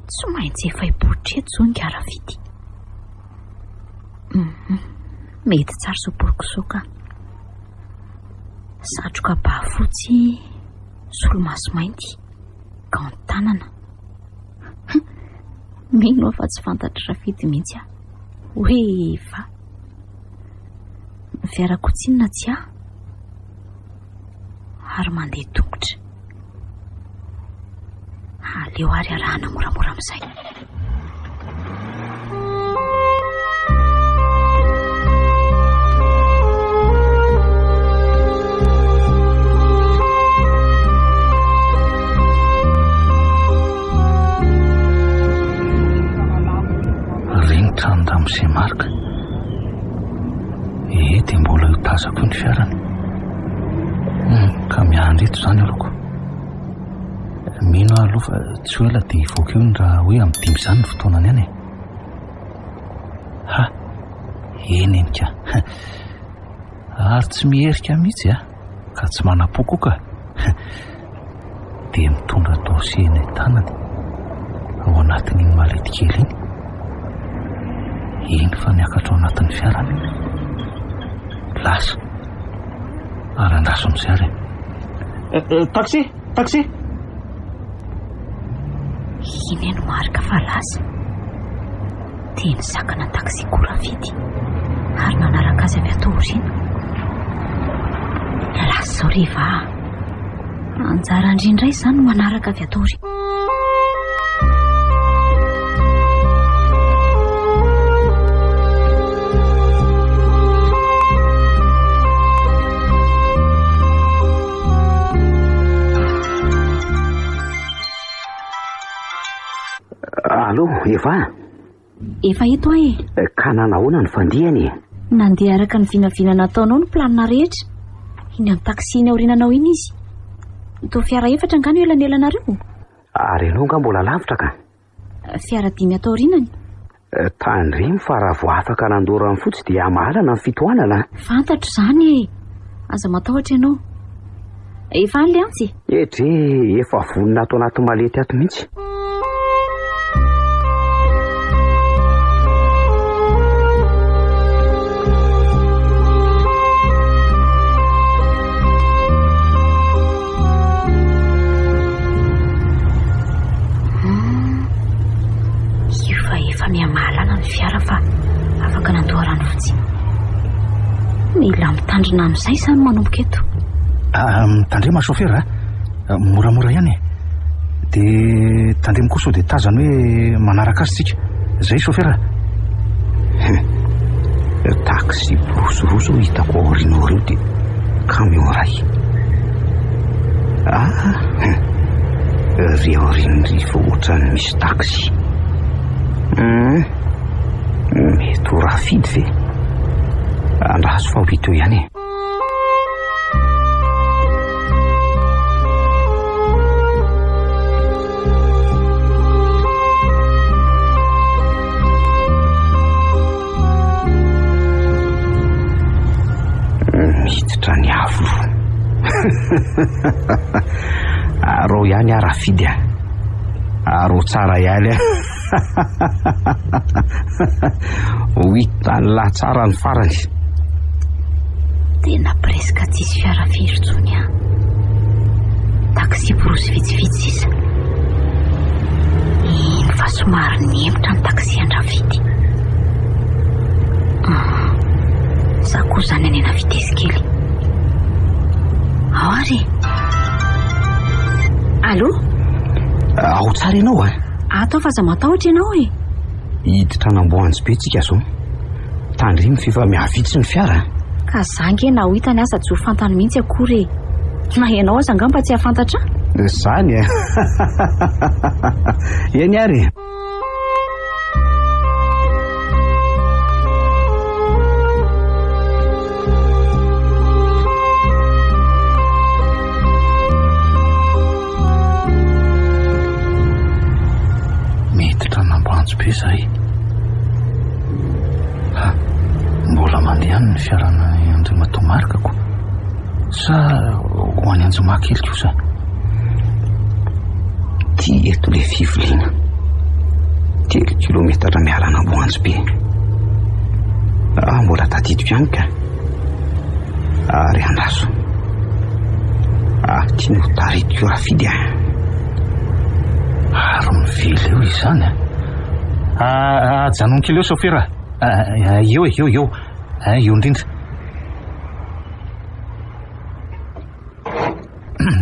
Tsy maintsy efa hipoitra eto izao ny Rafidy. Mety tsara izao poriko izao ka. Satroka ba fotsy, solomaso mainty, gant tanana. Mino aho fa tsy fantatr'i Rafidy mihitsy aho. Hoe va. Ny fiarako tsinona tsy ahy. Ary mandeha tongotra. Aleo ary arahana moramora amin'izay. Ka miandry eto izany aloha ko. Mino aho aloha fa tsy ho ela dia hivoaka eo ny raha hoe amin'ny dimy izany ny fotoanany any e. Ha! Eny eny ka. Ary tsy miherika mihitsy a. Ka tsy manam-po koa ka. Dia mitondra dossier eny an-tanany ao anatin'iny malety kely iny. Iny fa niakatra ao anatin'ny fiarany. Lasa. Ary andraso amin'izay ary. Eh, eh, taxi! Taxi! Iny no marika fa lasa. Dia nisakana taxi koa Rafidy ary nanaraka azy avy ato aoriana. Lasa izao ry Eva a. Anjaran-dry indray izany no manaraka avy ato aoriana. Allô, Eva? Efa eto aho e. Eh, ka nanahoana ny fandihany e? Nandeha araka ny vinavina nataonao ny planina rehetra. Iny amin'ny taxi iny aoriananao iny izy. Toa fiara efatra angaha no elanelanareo? Ary ianao angaha mbola lavitra ka? Fiara dimy ato aorianany. Eh, tandremo fa raha vao afaka nandoa rano fotsy dia hamahalana ny fitohanana. Fantatro izany e. Aza matahotra ianao. Efa any le antsy? Edre, efa vonona ato anaty malety ato mihitsy. Io fa efa miha-mahalana ny fiara fa afaka nandoa rano fotsy. Mila mitandrina amin'izay izany manomboka eto. Ah, mitandrema chauffeur a. Ah, moramora ihany e. Dia tandremo koa sao dia tazany hoe manaraka azy tsika. Zay chauffeur a. Taxi borosy roa zao hitako aoriana ao ireo dia camion iray. Ah, ry aorian'ny ry fa ohatran'ny misy taxi. Hmm, mety ho Rafidy ve? Andraso fa ho hita eo ihany e. Miditra ny avo. Arao ihany aho Rafidy a. Arao tsara ihany a. Ho hitan'lah tsara ny farany. Tena presque tsisy fiara firy intsony an. Taxi borosy vitsivitsy sisa. Iny fa somary nihemotra ny taxi an-dRafidy. Ah, za koa izany hanena vitesse kely. Ao ary e. Allô? Ao tsara ianao a. Ato aho fa aza matahotra ianao e. Hiditra an'Amboanjo be tsika zao. Tandremo f'efa mihavitsy ny fiara a. Ka za nge na ho hitany aza tsy ho fantany mihitsy akory e. Na ianao aza angamba tsy hahafantatra ahy. Zany e. Eny ary e. Miditra an'Ambanjo be izahay. Ha, mbola mandeha any ny fiaran'i Andriamatoa Marc ko. Sa ho any Anjoma kely kosa? Ty eto le fiviliana. Telo kilometatra miala an'Amboanjo be. Ah, mbola tadidiko ihany ka. Ary andraso. Ah, ty no taritiko Rafidy a. Ary mivily eo izany a. Ah, ajanony kely eo sofera. Ah, eo e, eo, eo. Ah, eo indrindra.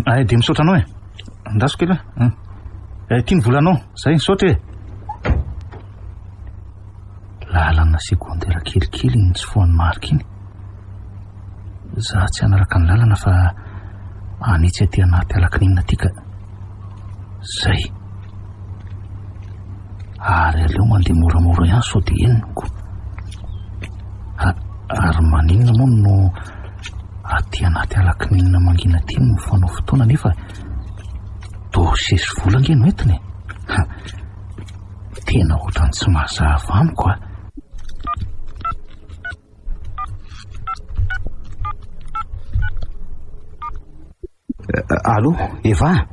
Ah, dia misaotra anao e. Andraso kely e. Eh, ty ny volanao. Zay, misaotra e. Lalana secondaire kelikely iny nitsofohan'i Marc iny. Za tsy hanaraka ny lalana fa hanitsy aty anaty alakininina aty ka. Zay. Ary aleo mandeha moramora ihany sao dia henoko. Ary maninona moa no... Aty anaty ala kininina mangina aty no mifanao fotoana nefa dossier sy vola ange no entiny e. Tena ohatran'ny tsy mazava amiko a. Allô, Eva?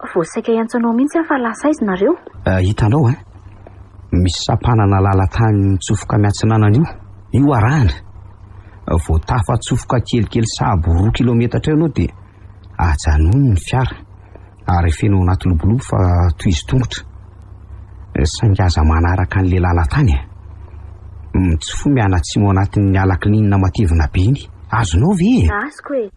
Vao saika hiantso anao mihitsy aho fa lasa aiza nareo? Eh, hitanao eh? Misy sampanana lalan-tany mitsofoka miatsinanana io. Io arahana. Vao tafatsofoka kelikely sahabo roa kilometatra eo ianao dia ajanony ny fiara ary feno ao anaty lobolobo fa tohizo tongotra. Eh, saingy aza manaraka an'ilay lalan-tany e. Mitsofoha mianatsimo anatin'ny ala kininina matevina be iny. Azonao ve e? Azoko e.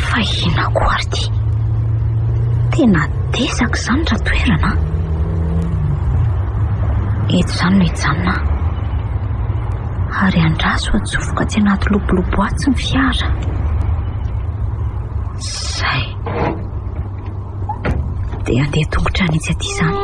Fa inona koa ary ity? Tena desaka izany raha toerana an! Eto izany no hijanona aho. Ary andraso atsofoka atsy anaty lobolobo atsy ny fiara. Zay. Dia handeha tongotra any etsy aty izany.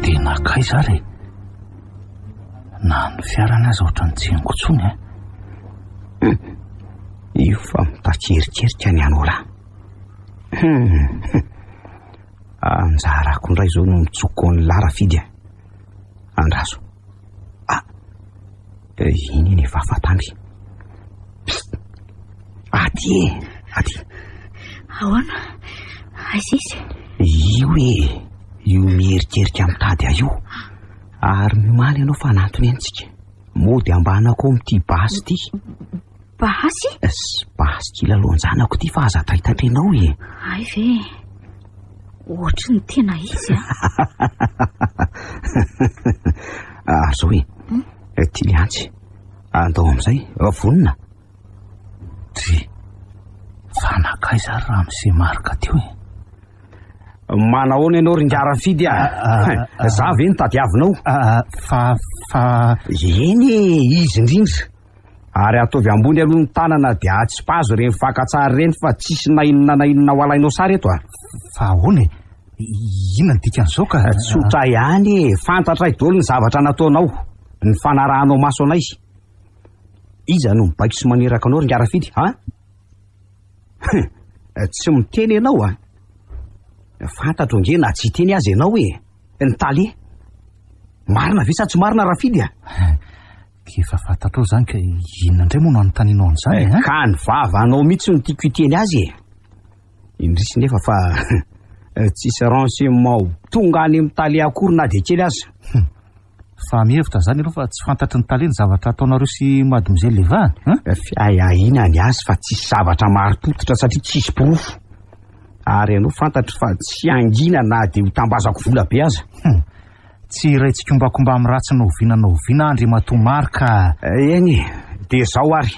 Tena kaiza ary e? Na ny fiarany aza ohatran'ny tsy henoko intsony e. Io fa mitakierikerika ny anao lahy. Hum. Anjarako indray izao no mitsoko an'i lahy Rafidy a. Andraso. Ah. Iny iny efa afa-tamby. Psst. Aty e, aty. Ahoana? Aiza izy? Io e, io mierikerika mitady ahy io. Ary mimaly ianao fa anatony antsika. Mody ambanako amin'ity basy ity. Basy? Sy basy kilalaon-janako ity fa aza taitatra ianao e. Hay ve? Ohatry ny tena izy a. Ary izao e, hmm? ity le antsy. Andao amin'izay, vonona. Dry, fa nankaiza ary ramose Marc teo e? Manahoana ianao ry Ngarafidy a? Za ve no tadiavinao? Fa, fa... Eny e, izy indrindra. Ary ataovy ambony aloha ny tanana dia atsipazo ireny fakan-tsary ireny fa tsisy na inona na inona ho alainao sary eto a. Fa ahoana e? Inona ny dikan'izao ka? Tsotra ihany e, fantatray daholo ny zavatra nataonao, ny fanarahanao maso anay. Iza no mibaiko sy maniraka anao ry Ngarafidy, ha? Tsy miteny ianao a! Fantatro ange na tsy hiteny aza ianao e! Ny tale! Marina ve sa tsy marina Rafidy a? Ka efa fantatrao izany ka inona indray moa no anontanianao an'izany e? Ka ny vavanao mihitsy no tiako hiteny azy e! Indrisy nefa fa tsisy renseignement tonga any amin'ny tale akory na dia kely aza. Fa mihevitra izany ianao fa tsy fantatry ny tale ny zavatra ataonareo sy Mademoiselle Eva an? Fiahiahiana ny azy fa tsisy zavatra marim-pototra satria tsisy porofo. Ary ianao fantatro fa tsy hangina na dia ho tambazako vola be aza. Hum. Tsy iray tsikombakomba amin'ny ratsy na oviana na oviana Andriamatoa Marc a. Eny e, dia izao ary.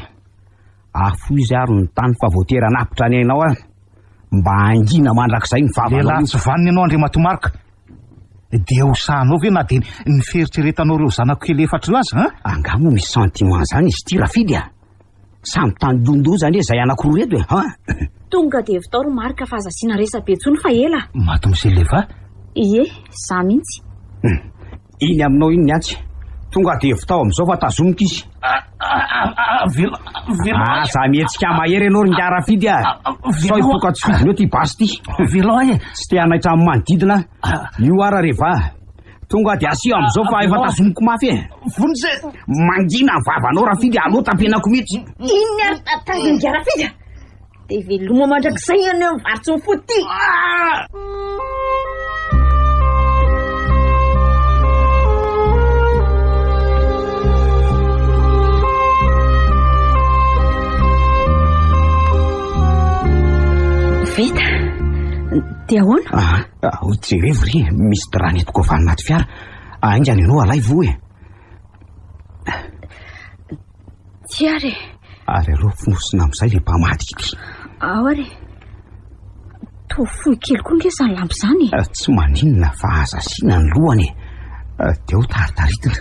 Afoizy ary ny tany fa voatery hanapitra ny ainao aho. Mba hangina mandrakizay ny vavanao. Lehilahy tsy vanona ianao Andriamatoa Marc. Dia ho sahanao ve na dia ny fieritreretanao ireo zanako kely efatra ireo aza an? Angaha moa misy sentiment zany izy ity Rafidy a? Samy tandindonin-doza anie izay anankiroa ireto e, an? Tonga dia vitao ry Marc fa aza asiana resa-be intsony fa ela. Mademoiselle Eva? Ie, za mihitsy. Iny aminao iny ny antsy. Tonga dia vitao amin'izao fa tazomiko izy. Aza mihetsika mahery ianao ry ingahy Rafidy a! Sao hipoka tsy fidiny eo ity basy ity. Avelao ahy e! Tsy te hanaitra amin'ny manodidina aho. Io ara Reva. Tonga dia asio amin'izao fa efa tazomiko mafy e! Vonjy! Mangina ny vavanao Rafidy, aleo tapenako mihitsy. Inona ary tazon'i ingahy Rafidy a? Dia veloma mandrakizay ianao mivarotra ny fo ty. Vita. Dia ahoana? Ah, ah, jerevo ry, misy drap nentiko avy any anaty fiara. Aingana ianao alaivo e. Tsy ary e. Ary aleo fonosina amin'izay ilay mpamadika ity. Ao ary e. Toa fohy kely koa nge izany lamba izany e. Eh, tsy maninona fa aza asiana ny lohany e. Eh, dia ho taritaritina.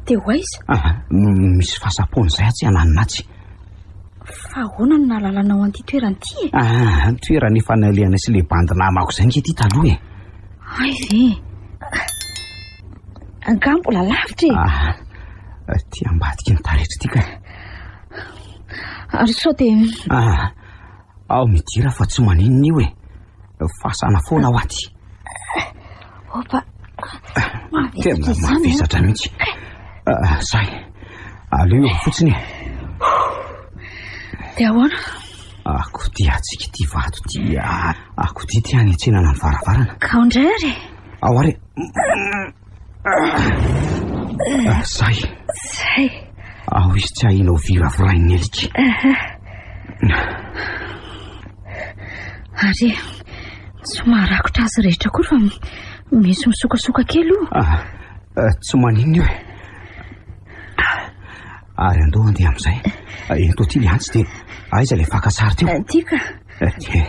Dia ho aiza? Ah, misy fasam-poana izay atsy ananona atsy. Fa ahoana no nahalalanao an'ity toerana ity e? Ah, toerana efa nalehanay sy ilay bandy namako izay nge ity taloha e. Hay ve? Angaha mbola lavitra e? Ah, aty ambadiky ny taretra ity ka. Ary sao dia... Ah, ao midira fa tsy maninona io e. Fasana foana ao aty. Opa. Tena mavesatra mihitsy. Ah, zay. Aleo eo fotsiny e. Dia ahoana? Akodiantsika ity vato ity. Ah, akodia ity any an-tsenana ny varavarana. Ka ao indray ary e. Ao ary. Ah, zay. Zay. Ao izy tsy ahiana ho viravirain'ny alika. Ary tsy maharakotra azy rehetra akory fa misy misokasoka kely io. Ah, eh, tsy maninona io e. Ary andao andeha amin'izay. Ento aty ilay antsy dia aiza ilay fakan-tsary teo? Eh, ty ka. Eh, dia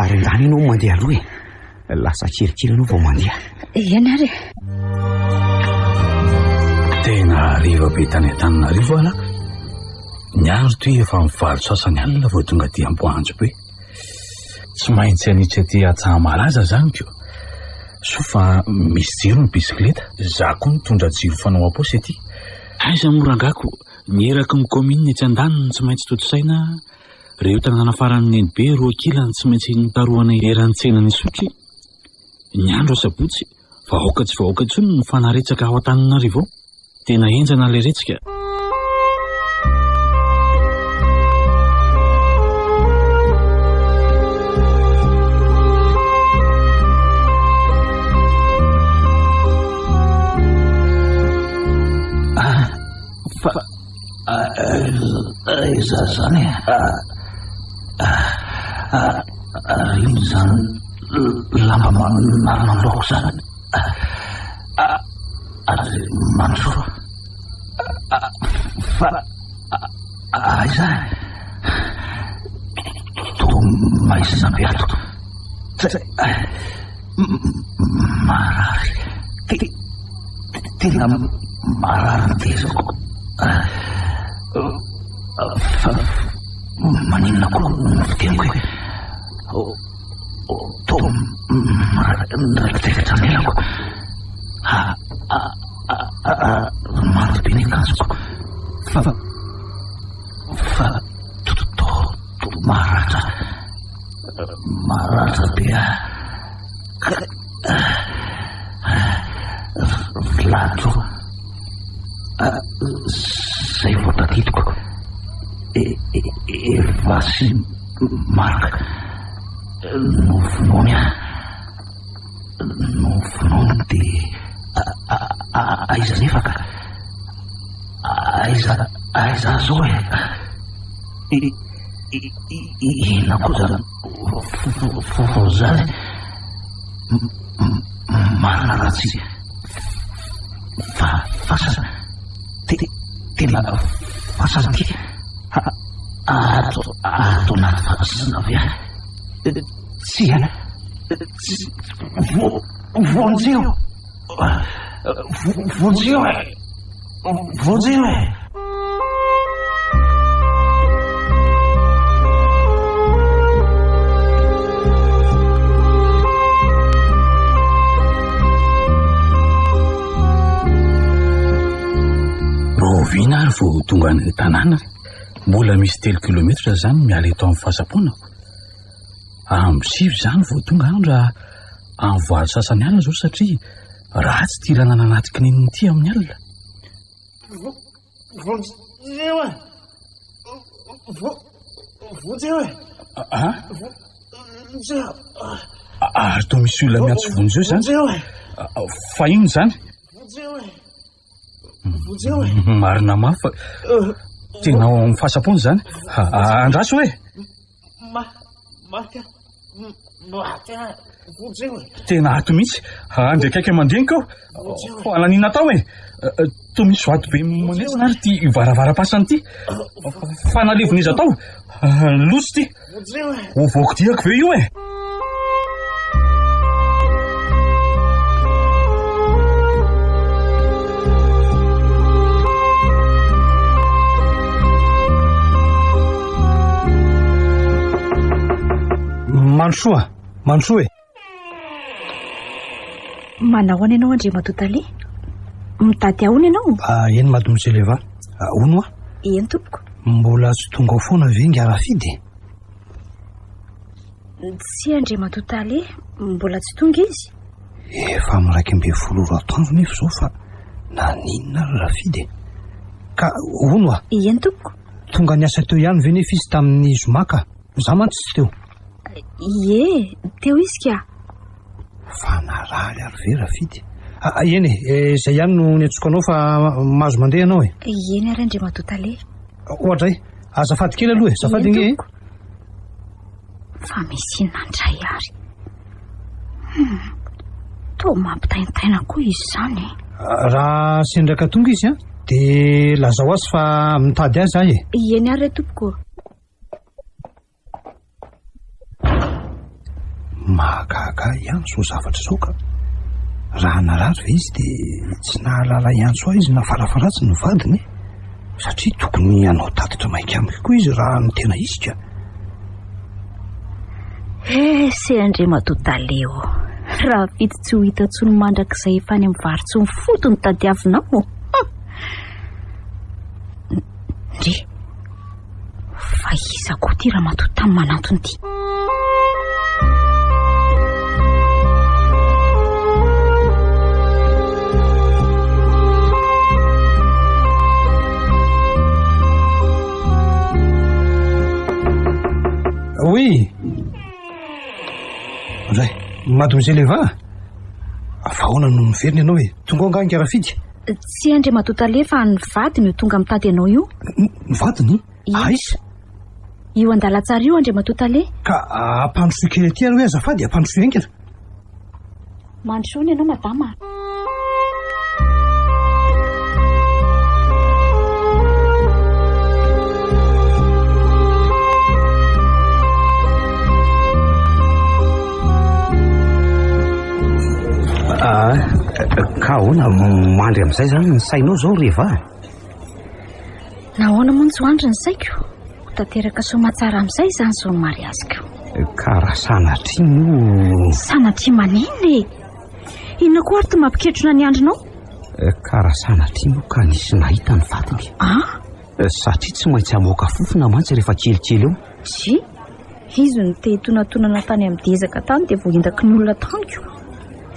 ary andany ianao mandeha aloha e. Lasa kelikely ianao vao mandeha. Eny ary e. Tena hariva be tany Antananarivo aho lako. Ny andro toy efa mivalo sasany alina vao tonga aty Amboanjo be. Tsy maintsy hanitsy aty Antsahamalaza zany ko. Soa fa misy jiro ny bisikileta. Za koa mitondra jiro fanao am-paosy aty. Aiza moa rangako, ny eraky ny kaominina etsy andaniny tsy maintsy tontosaina, Reo tanàna faran'ny nenibe roa kila tsy maintsy notarohana eran'ny tsenan'Isotry. Ny andro asabotsy, vahoaka tsy vahoaka intsony no mifanaretsaka ao Antananarivo ao. Tena henjana ilay retsika. Ah, fa Aiza zany e? Ary inona izany lamba manarona ny lohako izany? Ary mandrosoa. Fa aiza? Toa maizina be ato. Marary. Tena marary ny tezako. Fa maninona koa no fiteniko e? Toa miraikitaikitra ny elako. Mando be ny akanjoko. Fa fa toa maratra. Maratra be aho. Vlado. Zay vao tadidiko. Eva sy Marc novonoiny aho. Novonoiny dia aiza nefa ka? Aiza aiza aho zao e? Inona koa zany vaovao zany? Marina raha tsy fa fasana tena fasana ty ato ato anaty fasana ve aho? Tsia, vonjeo, vonjeo e! Vonjeo e! Rahoviana ary vao tonga any an-tanàna? Mbola misy telo kilometatra izany miala eto amin'ny fahasaponako. Amin'ny sivy izany vao tonga andro raha amin'ny valo sasany alina izao satria ratsy ity lalana anaty kininina ity amin'ny alina. Vonjeo e! Vonjeo e! Ah? Vonjeo! Ary toa misy olona miantso vonjeo izany? Vonjeo e! Fa inona izany? Vonjeo e! Vonjeo e! Marina mafy fa tena ao amin'ny fahasapoana izany. Andraso e! Ma, Marc, maty aho, vonjeo e. Tena ato mihitsy, andry akaiky aman-dreniko aho. Fa naninona tao e? Toa misy vato be manetsina ary ity varavaram-pasana ity. Fa nalevon'iza tao? Loza ity. Vonjeo e. Ho voakodiako ve io e? Mandrosoa, mandrosoa e! Manao ahoana ianao Andriamatoa Tale? Mitady ahoana ianao? Ah, eny Mademoiselle Eva. Ah, hono hoa? Eny tompoko. Mbola tsy tonga ao foana ve ingahy Rafidy e? Tsia Andriamatoa Tale, mbola tsy tonga izy. Efa amin'ny 11 ora atoandro nefa izao fa naninona ary Rafidy e? Ka hono hoa? Eny tompoko. Tonga niasa teo ihany ve nefa izy tamin'ny zoma ka? Za mantsy tsy teo. Ie, teo izy ka. Fa narary ary ve Rafidy? Ah, eny e, izay ihany no niantsoako anao fa mahazo mandeha ianao e. Eny ary Andriamatoa Tale. Oadray, azafady kely aloha e, azafady Eny ange e. tompoko. Fa misy inona indray ary? Hmm, toa mampitaintaina koa izy izany e. Raha sendra ka tonga izy an, dia lazao azy fa mitady azy aho e. Eny ary re tompoko. Mahagaga ahy ihany izao zavatra izao ka. Raha narary ve izy dia tsy nahalala hiantso ahy izy na farafaharatsiny ny vadiny e. Satria tokony hanao tatitra maika amiko koa izy raha ny tena izy ka. Eh, se Andriamatoa Tale ô. Raha vitsy tsy ho hita intsony mandrakizay efa any amin'ny vary-tsy ny fotony tadiavinao. Ndry. Fa iza koa ity ramatoa tany manantona ity? Oui. Ndray, Mademoiselle Eva. Fa ahoana no miverina ianao e? Tonga ao angaha Ingarafidy? Tsia Andriamatoa Tale fa ny vadiny io tonga mitady anao io. Ny vadiny? Aiza? Io andalantsara io Andriamatoa Tale. Ka ampandrosoy kely aty ary hoe azafady, ampandrosoy haingana. Mandrosoa ianao madama. Ah, ka ahoana mandry amin'izay izany ny sainao izao ry Eva? Nahoana moa no tsy ho andry ny saiko? Ho tanteraka soamatsara amin'izay izany izao ny mariaziko. Ka raha sanatria moa... Sanatria maninona e? Inona koa ary ty mampiketrona ny andrinao? Ka raha sanatria moa ka nisy nahita ny vadiny. Ah? Satria tsy maintsy hamoaka fofona mantsy rehefa kelikely eo. Zy? Izy no te hitonatonana tany amin'ny dezaka tany dia voaendaky ny olona tany ko.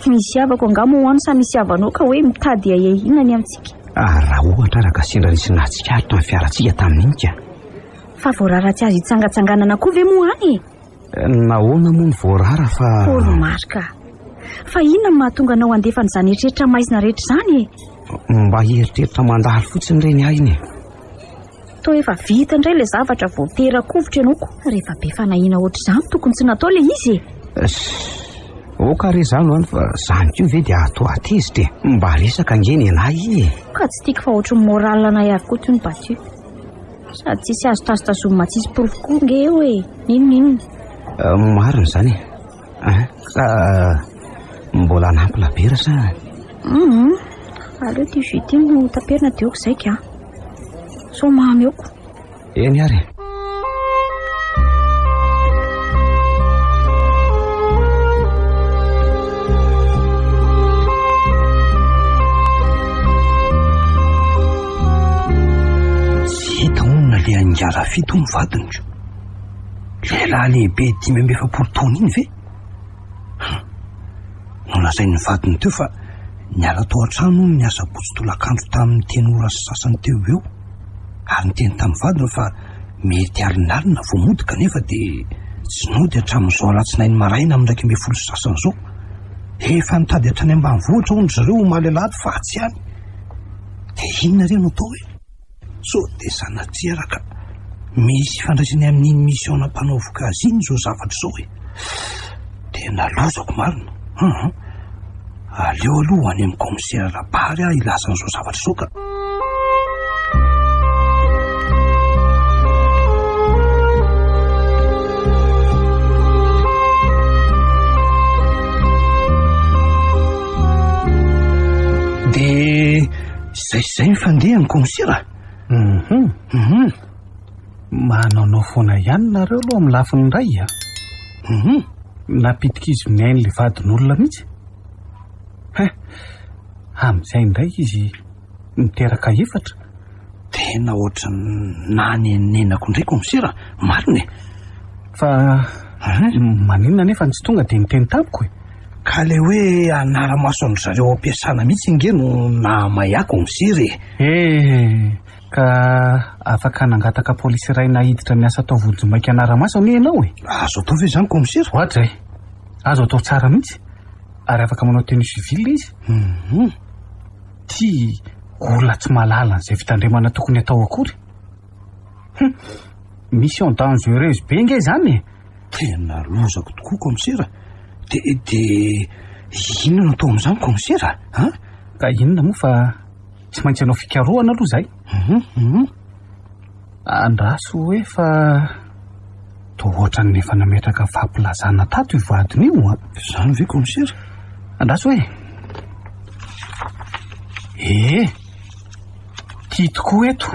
Misy havako angaha moa any sa misy havanao ka hoe mitady ahiahiana ny amintsika? Ah, raha ohatra araka sendra nisy nahatsikaritra ny fiarantsika tamin'iny ka. Fa voarara tsy azo hitsangatsanganana koa ve moa any e? Nahoana moa no voarara fa... Paoly Marc a! Fa inona no mahatonga anao handefa an'izany eritreritra maizina rehetra izany e? Mba eritreritra mandalo fotsiny ireny ahy iny e. Toa efa vita indray ilay zavatra vao tera-kovitra ianao ko. Rehefa be fanahiana ohatr'izany tokony tsy natao ilay izy e. Oka re izany hoany fa izany koa ve dia atao hatezitra e. Mba resaka ange ny anay e. Ka tsy tiako fa ohatry ny moral anay avokoa toy ny battu. Sady tsisy azo tazotazomina tsisy porofo koa nge eo e. N'inon'inona. Marina izany e. Ka mbola hanampy labiera sa? Hum, aleo ity jus ity no taperina dia ok izay ka. Sao mamy eo ko. Eny ary. Tsy hita hono nalehan'i Ingahy Rafito ny vadiny ko. Lehilahy lehibe 45 taona iny ve? Hum. Nolazain'ny vadiny teo fa niala tao an-trano hono ny asabotsy tolakandro tamin'ny telo ora sy sasany teo ho eo. Ary niteny tamin'ny vadiny fa mety alinalina vao mody kanefa dia tsy nody hatramin'izao alatsinainy maraina amin'ny 11 sy sasany izao. Efa nitady hatrany ambanivohitra hono ry zareo omaly alahady fa tsy any. Dia inona re no atao e? Sao dia sanatria ary ka misy ifandraisany amin'iny mission nampanaoviko azy iny izao zavatra izao e. Tena lozako marina. Hum. Aleo aloha ho any amin'ny kaomisera Rabary aho hilaza an'izao zavatra izao ka. Dia Izay izay ny fandehany kaomisera. Mhm. Mhm. Manaonao foana ihany nareo aloha amin'ny lafiny iray a. Mhm. Napitik'izy ny ain'ilay vadin'olona mihitsy. Hein! Amin'izay indray izy miteraka efatra. Tena ohatran'ny nanenenako indray komisera, marina e! Fa maninona anefa no tsy tonga dia niteny tamiko e? Ka ilay hoe hanara-maso an-dry zareo ao am-piasana mihitsy ange no nahamay ahy komisera e! Eh! Ka afaka nangataka polisy iray nahiditra niasa tao vonjimaika hanara-maso anie ianao e! Azo atao ve izany komisera? Ohatray! Azo atao tsara mihitsy! Ary afaka manao tenue civile izy. Hum. Ty olona tsy mahalala an'izay fitandremana tokony atao akory. Hum. Mission dangereuse be nge izany e. Tena lozako tokoa komisera. De de inona no atao amin'izany komisera? An? Ka inona moa fa tsy maintsy hanao fikarohana aloha izay. Hum. Andraso hoe fa toa ohatran'ny efa nametraka fampilazana tato io vadiny io an. Izany ve komisera? Andraso hoe. Ee, ty tokoa eto.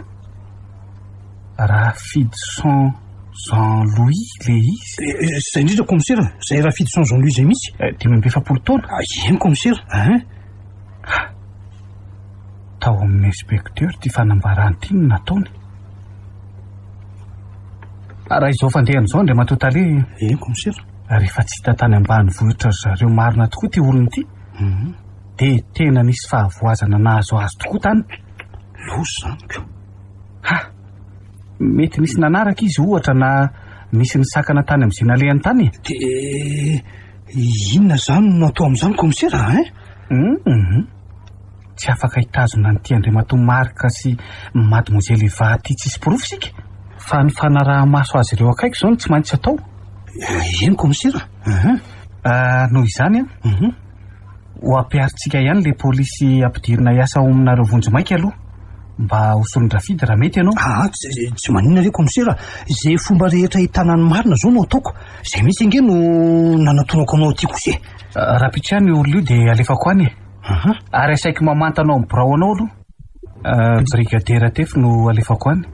Rafidison Jean Louis le izy. Izay indrindra komisera, izay Rafidison Jean Louis izay mihitsy. 45 taona. Ah, eny komisera, hein? Tao amin'ny inspecteur ity fanambarana ity no nataony. Raha izao fandehany izao Andriamatoa Tale. Eny komisera. Rehefa tsy hita tany ambanivohitra ry zareo marina tokoa ity olona ity. Dia tena nisy fahavoazana nahazo azy tokoa tany. Loza izany ko. Ha! Mety nisy nanaraka izy ohatra na nisy nisakana tany amin'izay nalehany tany e. Dia inona izany no atao amin'izany komisera hein? Hum. Tsy afaka hitazona an'ity Andriamatoa Marc sy Mademoiselle Eva ity tsisy porofo isika, fa ny fanaraha-maso azy ireo akaiky izao no tsy maintsy atao. Eny komisera. Ah, noho izany an, mhm. ho ampiharintsika ihany ilay polisy ampidirina hiasa ao aminareo vonjimaika aloha, mba ho solon-drafidy raha mety ianao. Ah, tsy, tsy maninona re komisera, izay fomba rehetra ahitana ny marina izao no ataoko. Izay mihitsy ange no nanatonako anao aty kosa e. Ah, Rahampitso ihany io olona io dia alefako any e. Ary asaiko mamantana ao amin'ny birao anao aloha. Brigadier Tefy no alefako any.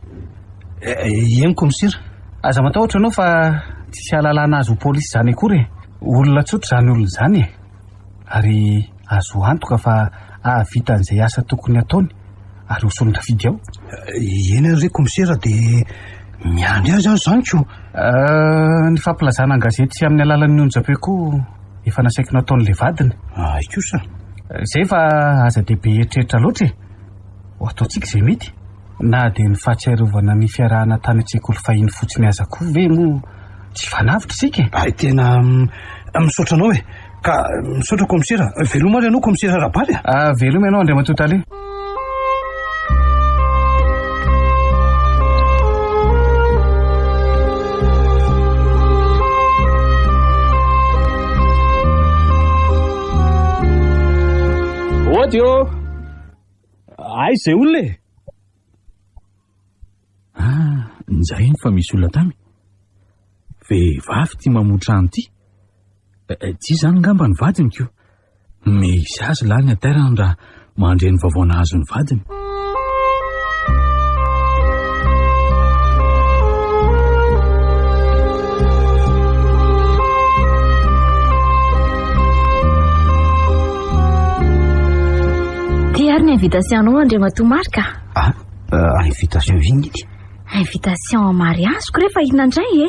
Eny komisera. Aza matahotra ianao fa tsisy ahalalana azy ho polisy izany akory e. Olona tsotra izany olona izany e. Ary azo antoka fa hahavita an'izay asa tokony hataony ary ho solon-drafidy ao. Eny ary re komisera dia miandry azy aho izany ko. Ny fampilazana an-gazety sy amin'ny alalan'ny onjam-peo koa efa nasaiko nataon'ilay vadiny. Ay kosa. Izay fa aza dia be eritreritra loatra e. Ho ataontsika izay mety. Na dia ny fahatsiarovana ny fiarahana tany an-tsekoly fahiny fotsiny aza koa ve moa tsy hifanavotra isika e? Ay tena misaotra anao e. Ka misaotra komisera. Veloma ary ianao komisera Rabary a. Ah, veloma ianao Andriamatoa Tale. Ody ô! Aiza izay olona e? Ah, njay iny fa misy olona tamy. Vehivavy ity mamoa trano ity. Ty izany ngamba ny vadiny ko. Misy azy lahy ny hatairany raha mandre ny vaovao nahazo ny vadiny. Ty ary ny invitation-nao Andriamatoa Marc a. Ah, euh, invitation inona ity? Invitation mariage-ko re fa inona indray e?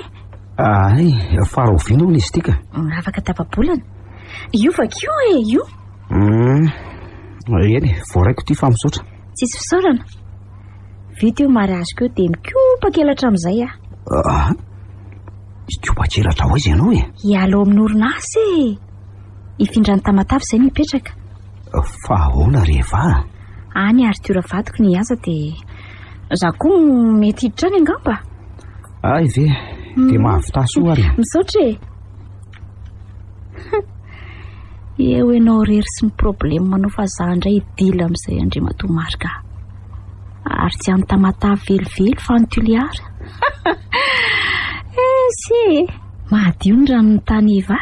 Ay, fa rahoviana hono izy ity ka? Afaka tapa-bolana. Io vakio e, io. Hmm. Eny, voaraiko ity fa misaotra. Tsisy fisaorana. Vita io mariage-ko io dia mikopa-kelatra amin'izay aho. Ah, hikopa-kelatra ho aiza ianao e? Hiala ao amin'ny orinasa e. Hifindra any Tamatave izay no hipetraka. Fa ahoana ry Eva? Any Arthur vadiko no hiasa dia za koa mety hiditra any angamba. Ay ve, dia mahavità soa ary. Misaotra e. Eo ianao irery sy ny problème anao fa za indray hidila amin'izay Andriamatoa Marc a. Ary tsy any Tamatave velively fa any Toliara. Esy e, mahadio ny ranon'ny tany Eva.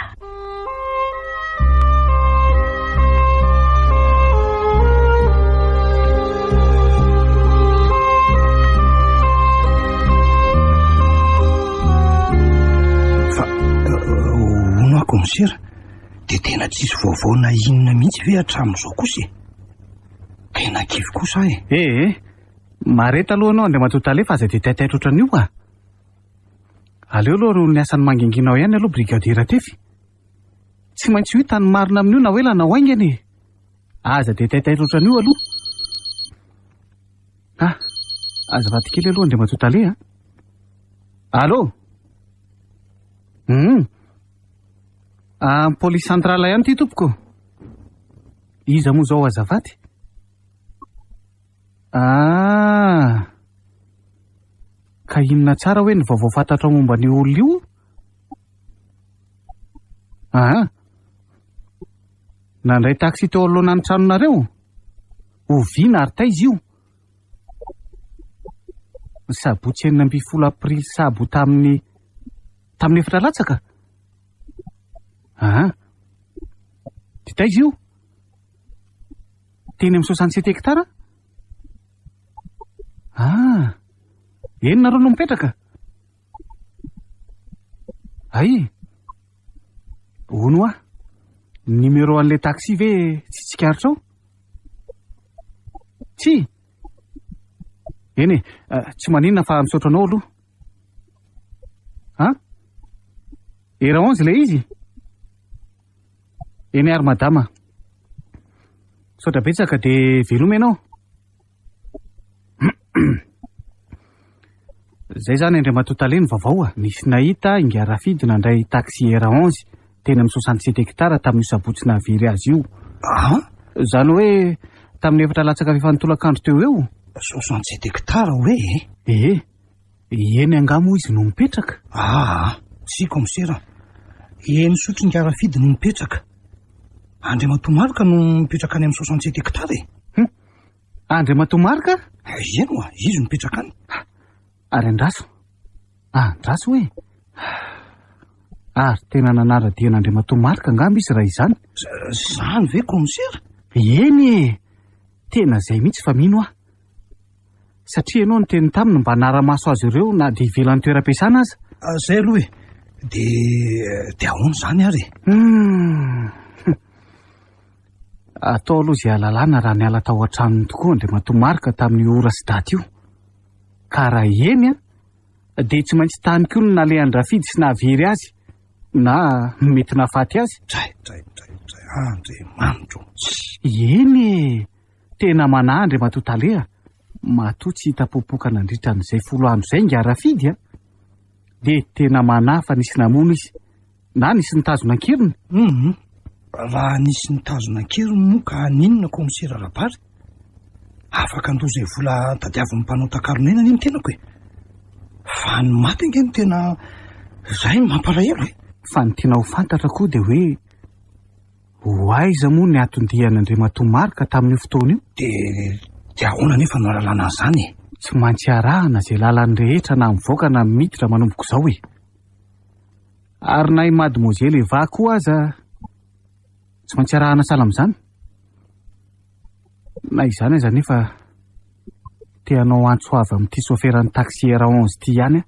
Fa hono aho komisera. kaomisera dia tena tsisy vaovao na inona mihitsy ve hatramin'izao kosa e? Tena kivy kosa aho e. Ee, mahareta aloha ianao Andriamatoa Tale fa aza dia taitaitra ohatran'io a! Aleo aloha noho ny asany mangingina ao ihany aloha Brigadier Tefy. Tsy maintsy ho hita ny marina amin'io na ho ela na ho haingana e! Aza dia taitaitra ohatran'io aloha. Ah, azafady kely aloha Andriamatoa Tale a. Allô? Hum. Ah, police centrale ihany ity tompoko. Iza moa izao azafady? Ah. Ka inona tsara hoe ny vaovao fantatrao momba an'io olona io? Ah. Nandray taxi teo anoloana ny tranonareo? Oviana ary taiza io? Ny sabotsy 16 aprily sabo tamin'ny tamin'ny efatra latsaka? Ah. Dia taiza io? Teny amin'ny 67 hectares? Ah. Eny nareo no mipetraka? Hay! Hono hoa, ny numéro an'ilay taxi ve tsy tsikaritrao? Tsia! Eny e, eh, tsy maninona fa misaotra anao aloha. An? Era 11 ilay izy? Eny ary madama. Misaotra betsaka dia veloma ianao. Zay zany Andriamatoa Tale ny vaovao a! Nisy nahita Ingahy Rafidy nandray taxi R 11 teny amin'ny 67 hectares tamin'io sabotsy nahavery azy io. An? Izany hoe tamin'ny efatra latsaka fahefany tolakandro teo eo. 67 hectares hoe e? Ee, eny angaha moa izy no mipetraka? Aa, tsia kaomisera, eny Isotry Ingahy Rafidy no mipetraka. Andriamatoa Marc no mipetraka any amin'ny 67 hectares e. Hum, Andriamatoa Marc? Eny oa, izy no mipetraka any. Ary andraso, andraso hoe. Ary tena nanara-dia an'Andriamatoa Marc angamba izy raha izany. Izany ve kaomisera? Eny e! Tena izay mihitsy fa mino aho. Satria ianao niteny taminy mba hanara-maso azy ireo na dia ivelan'ny toeram-piasana aza. Izay aloha e! Dia, dia ahoana izany ary e? Hum. Atao aloha izay hahalalana raha niala tao an-tranony tokoa Andriamatoa Marc tamin'io ora sy daty io. Ka raha eny an, dia tsy maintsy tany koa no nalehan-dRafidy sy nahavery azy, na mety nahafaty azy. Dray, dray, dray, dray, Andriamanitro! Eny e! Tena manahy Andriamatoa Tale a! Matoa tsy hita popoka nandritra an'izay folo andro izay ingahy Rafidy a! Dia tena manahy fa nisy namono izy. Na nisy nitazona an-keriny? Hum, raha nisy nitazona an-keriny moa ka haninona kaomisera Rabary? Afaka handoa izay vola tadiavin'ny mpanao takalon'aina anie ny tenako e! Fa ny maty ange no tena izay no mampalahelo e! Fa ny tiana ho fantatra koa dia hoe ho aiza moa ny anton-dian'Andriamatoa Marc tamin'io fotoana io? Dia dia ahoana anefa no ahalalana an'izany e? Tsy maintsy arahana izay lalany rehetra na mivoaka na miditra manomboka izao e! Ary na i Mademoiselle Eva koa aza tsy maintsy arahana sahala amin'izany. Na izany aza anefa te hanao antso avy amin'ity soferan'ny taxi R11 ity ihany aho.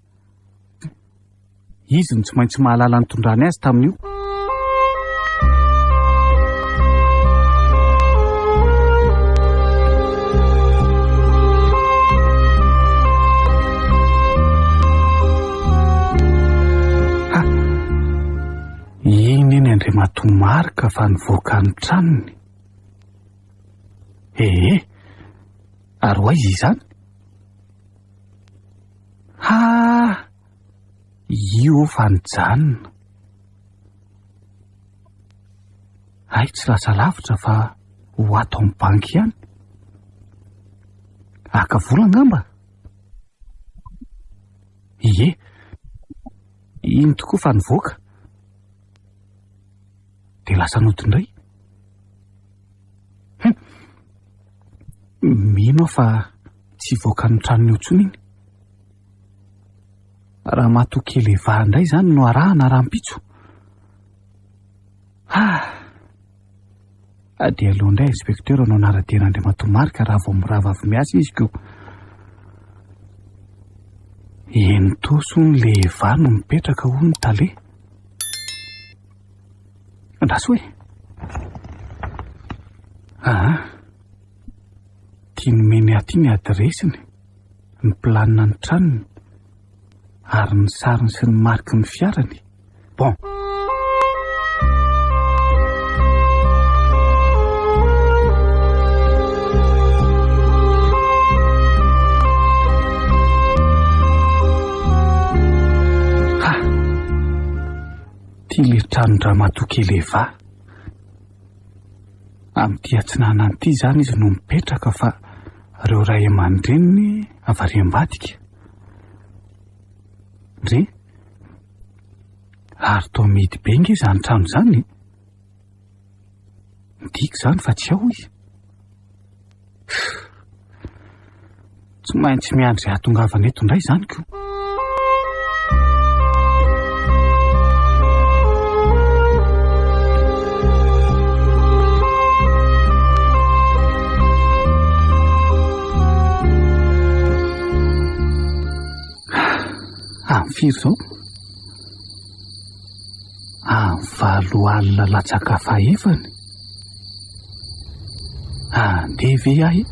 Izy no tsy maintsy mahalala ny nitondrany azy tamin'io. Ha! Iny eny Andriamatoa Marc fa nivoaka ny tranony. Ee, ary ho aiza izany? Ha! Io fa nijanona. Hay tsy lasa lavitra fa ho ato amin'ny banky ihany. Haka vola angamba? Ie, iny tokoa fa nivoaka. Dia lasa nody indray. Hum. Mino aho fa tsy hivoaka ny tranony eo intsony iny. Ramatoa kely Eva indray izany no arahana rahampitso. Ah! Dia aleo indray inspecteur no hanara-dia an'Andriamatoa Marc raha vao mirava avy miasa izy ko. Eny Tosy hono le Eva no mipetraka hono tale. Andraso e! Aa! Ity nomeny ahy ity ny adiresiny, ny planina ny tranony, ary ny sariny sy ny mariky ny fiarany. Bon. Ha! Ty le tranon-dramatoa kely Eva. Amin'ity atsinanana ity izany izy no mipetraka fa ireo ray aman-dreniny avy ary ambadika. Ndry! Ary toa mihidy be nge izany trano izany e! Midika izany fa tsy ao izy. Tsy maintsy miandry izay hahatongavana eto indray izany ko. Amin'ny firy izao? Amin'ny valo alina latsaka fahefany. Andeha ve aho e?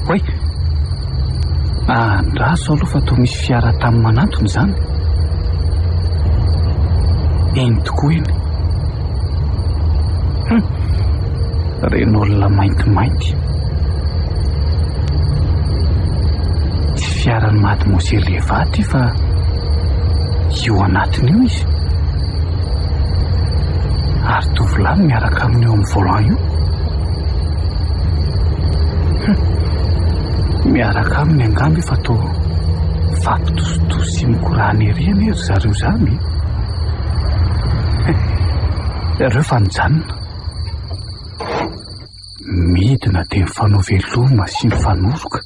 Oay! Andraso aloha fa toa misy fiara tany manantona izany. Eny tokoa eny. Hum! Renault maintimainty. Tsy fiaran'i Mademoiselle Eva ity fa io anatiny io izy. Ary tovolahy no miaraka aminy eo amin'ny volant io. Hum. Miaraka aminy angamba io fa toa mifampitositosy sy mikorana ery anie ry zareo izany e. Ireo fa nijanona. Midina dia mifanao veloma sy mifanoroka.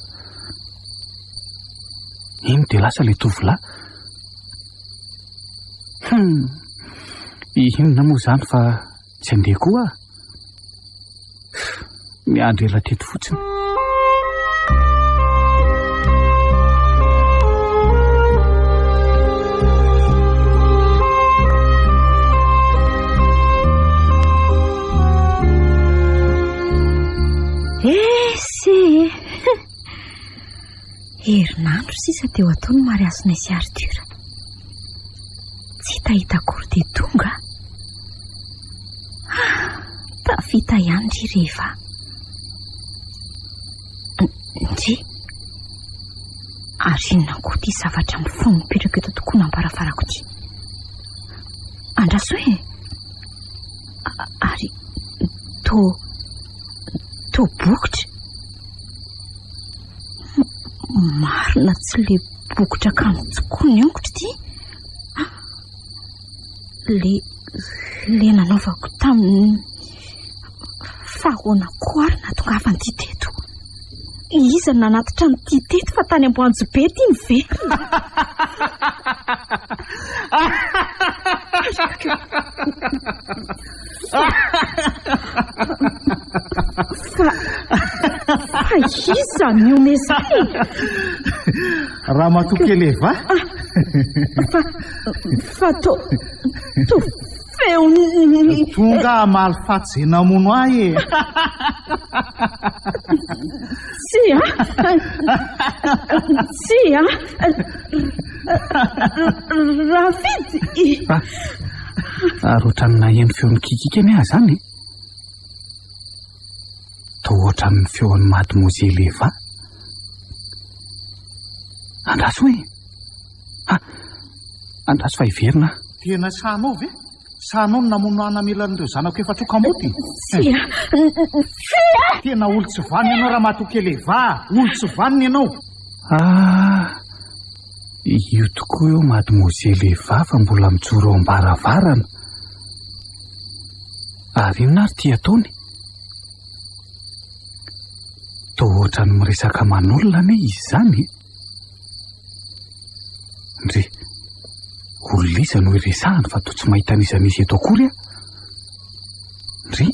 Iny dia lasa ilay tovolahy. Hum, inona moa izany fa tsy handeha koa aho. Miandry ela teto fotsiny. Esy e! Herinandro sisa dia ho atao ny mariazinay sy Arthur. Tsy hitahita akory dia tonga. Ah, tafita ihany ry Reva. Ndry. Ary inona koa ity zavatra mifono mipetraka eto tokonam-baravarako ity? Andraso e! Ary toa toa bokotra. Marina tsy le bokotra kanjo tokoa ny ongotra ity. Le le nanaovako tamin'ny fa ahoana koa ary nahatongavan'ity teto? Iza no nanatitra an'ity teto fa tany Amboanjobe ity niverina? Fa fa iza no nihomehy izany e? Ramatoa kely Eva. Fa fa to to feon'ny Tonga hamaly faty izay namono ahy e. Tsia. Tsia. Rafidy. Ah, ary ohatran'ny naheno feon'ny kikika anie aho izany e. Toa ohatran'ny feon'i Mademoiselle Eva. Andraso e. Ha, andraso fa hiverina aho. Tena sahanao ve? Sahanao no namono ahy namela an'ireo zanako efa trokamboty? Tsia! Tsia! Tena olon-tsy vanona ianao Ramatoa kely Eva a! Olon-tsy vanona ianao! Ah! Io tokoa eo Mademoiselle Eva fa mbola mijoro eo am-baravarana. Ary inona ary ity ataony? Toa ohatran'ny miresaka aman'olona anie izy izany e! Ndry, olona iza no iresahany fa toa tsy mahita an'iza n'iza eto akory aho. Ndry.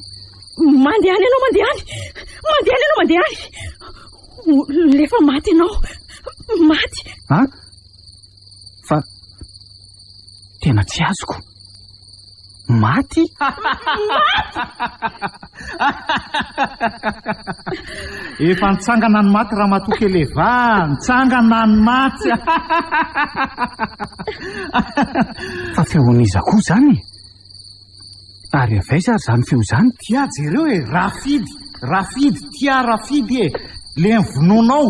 Mandehana ianao, mandehana! Mandehana ianao, mandehana! Olona efa maty ianao. Maty. An? Fa tena tsy azoko. Maty? Maty! Efa nitsangana ny maty ramatoa kely Eva, nitsangana ny maty. Fa feon'iza koa izany e? Ary avy aiza ary izany feo izany? Tia jereo e, Rafidy, Rafidy, tia Rafidy e, le novonoinao.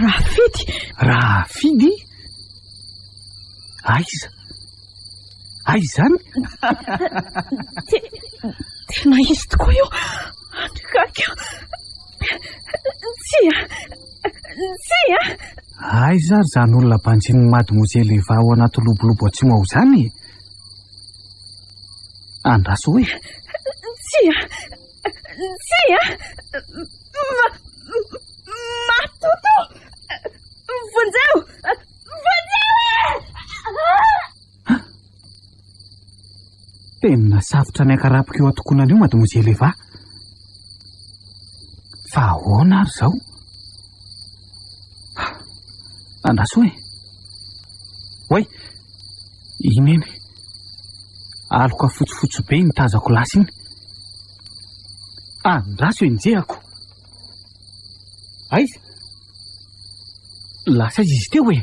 Rafidy? Rafidy? Aiza? Aiza izany? Tena izy tokoa io. Andriakaiky. Tsia. Tsia. Aiza ary izany olona banjinin'i Mademoiselle Eva ao anaty lobolobo atsimo ao izany e? Andraso hoe. Tsia. Tsia. Ma Matoto. Vonjeo. Vonjeo e! Tena safotra ny ankarapoko io antokonana io Mademoiselle Eva. Fa ahoana ary izao? Andraso e. Oay, iny eny. Aloka fotsifotsy be iny tazako lasa iny. Andraso enjehako. Aiza? Lasa aiza izy teo e?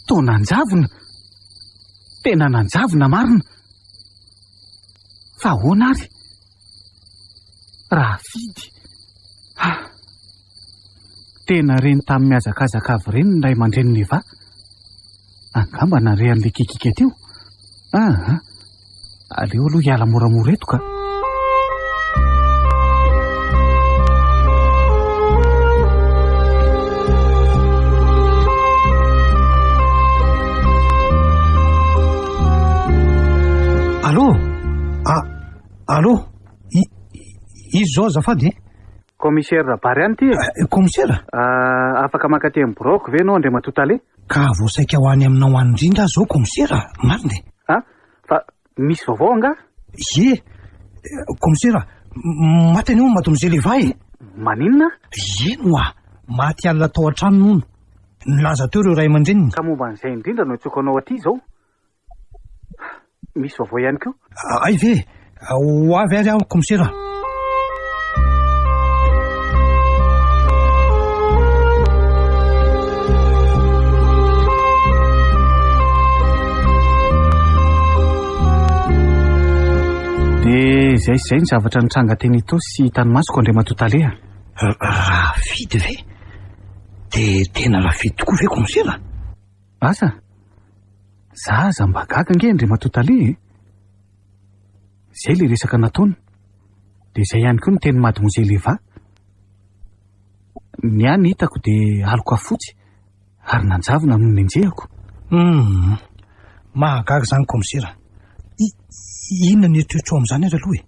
Toa nanjavona. Tena nanjavona marina. Fa ahoana ary? Rafidy. Ha! Tena reny tamin'ny mihazakazaka avy ireny ny ray aman-drenin'i Eva. Angamba nandre an'ilay kikika teo. Aa! Aleo aloha hiala moramora eto ka. Allô? Ah, allô? Iza izao azafady e? Commissaire Rabary ihany ity e. Eh, commissaire? Ah, afaka mankaty amin'ny biraoko ve ianao Andriamatoa Tale? Ka vao saika ho any aminao any indrindra aho izao commissaire, marina e? Ah, fa misy vaovao angaha? Ie, commissaire, maty anie hono Mademoiselle Eva e. Maninona? Eny hoa, maty alina tao an-tranony hono. Nilaza teo ireo ray aman-dreniny. Ka momba an'izay indrindra no antsoiko anao aty izao. Misy vaovao ihany koa. Hay ve? Ho avy ary aho, kaomisera. Dia izay sy izay ny zavatra nitranga teny Itaosy sy hitan'ny masoko, Andriamatoa Tale a. Rafidy ve? Dia tena Rafidy tokoa ve, kaomisera? Asa? Za aza mba gaga ange Andriamatoa Tale e! Zay le resaka nataony. Dia izay ihany koa ny tenin'i Mademoiselle Eva. Ny ahy ny hitako dia aloka fotsy ary nanjavona no nenjehako. Hum, mahagaga izany kaomisera. Inona ny eritreritrao amin'izany ary aloha e?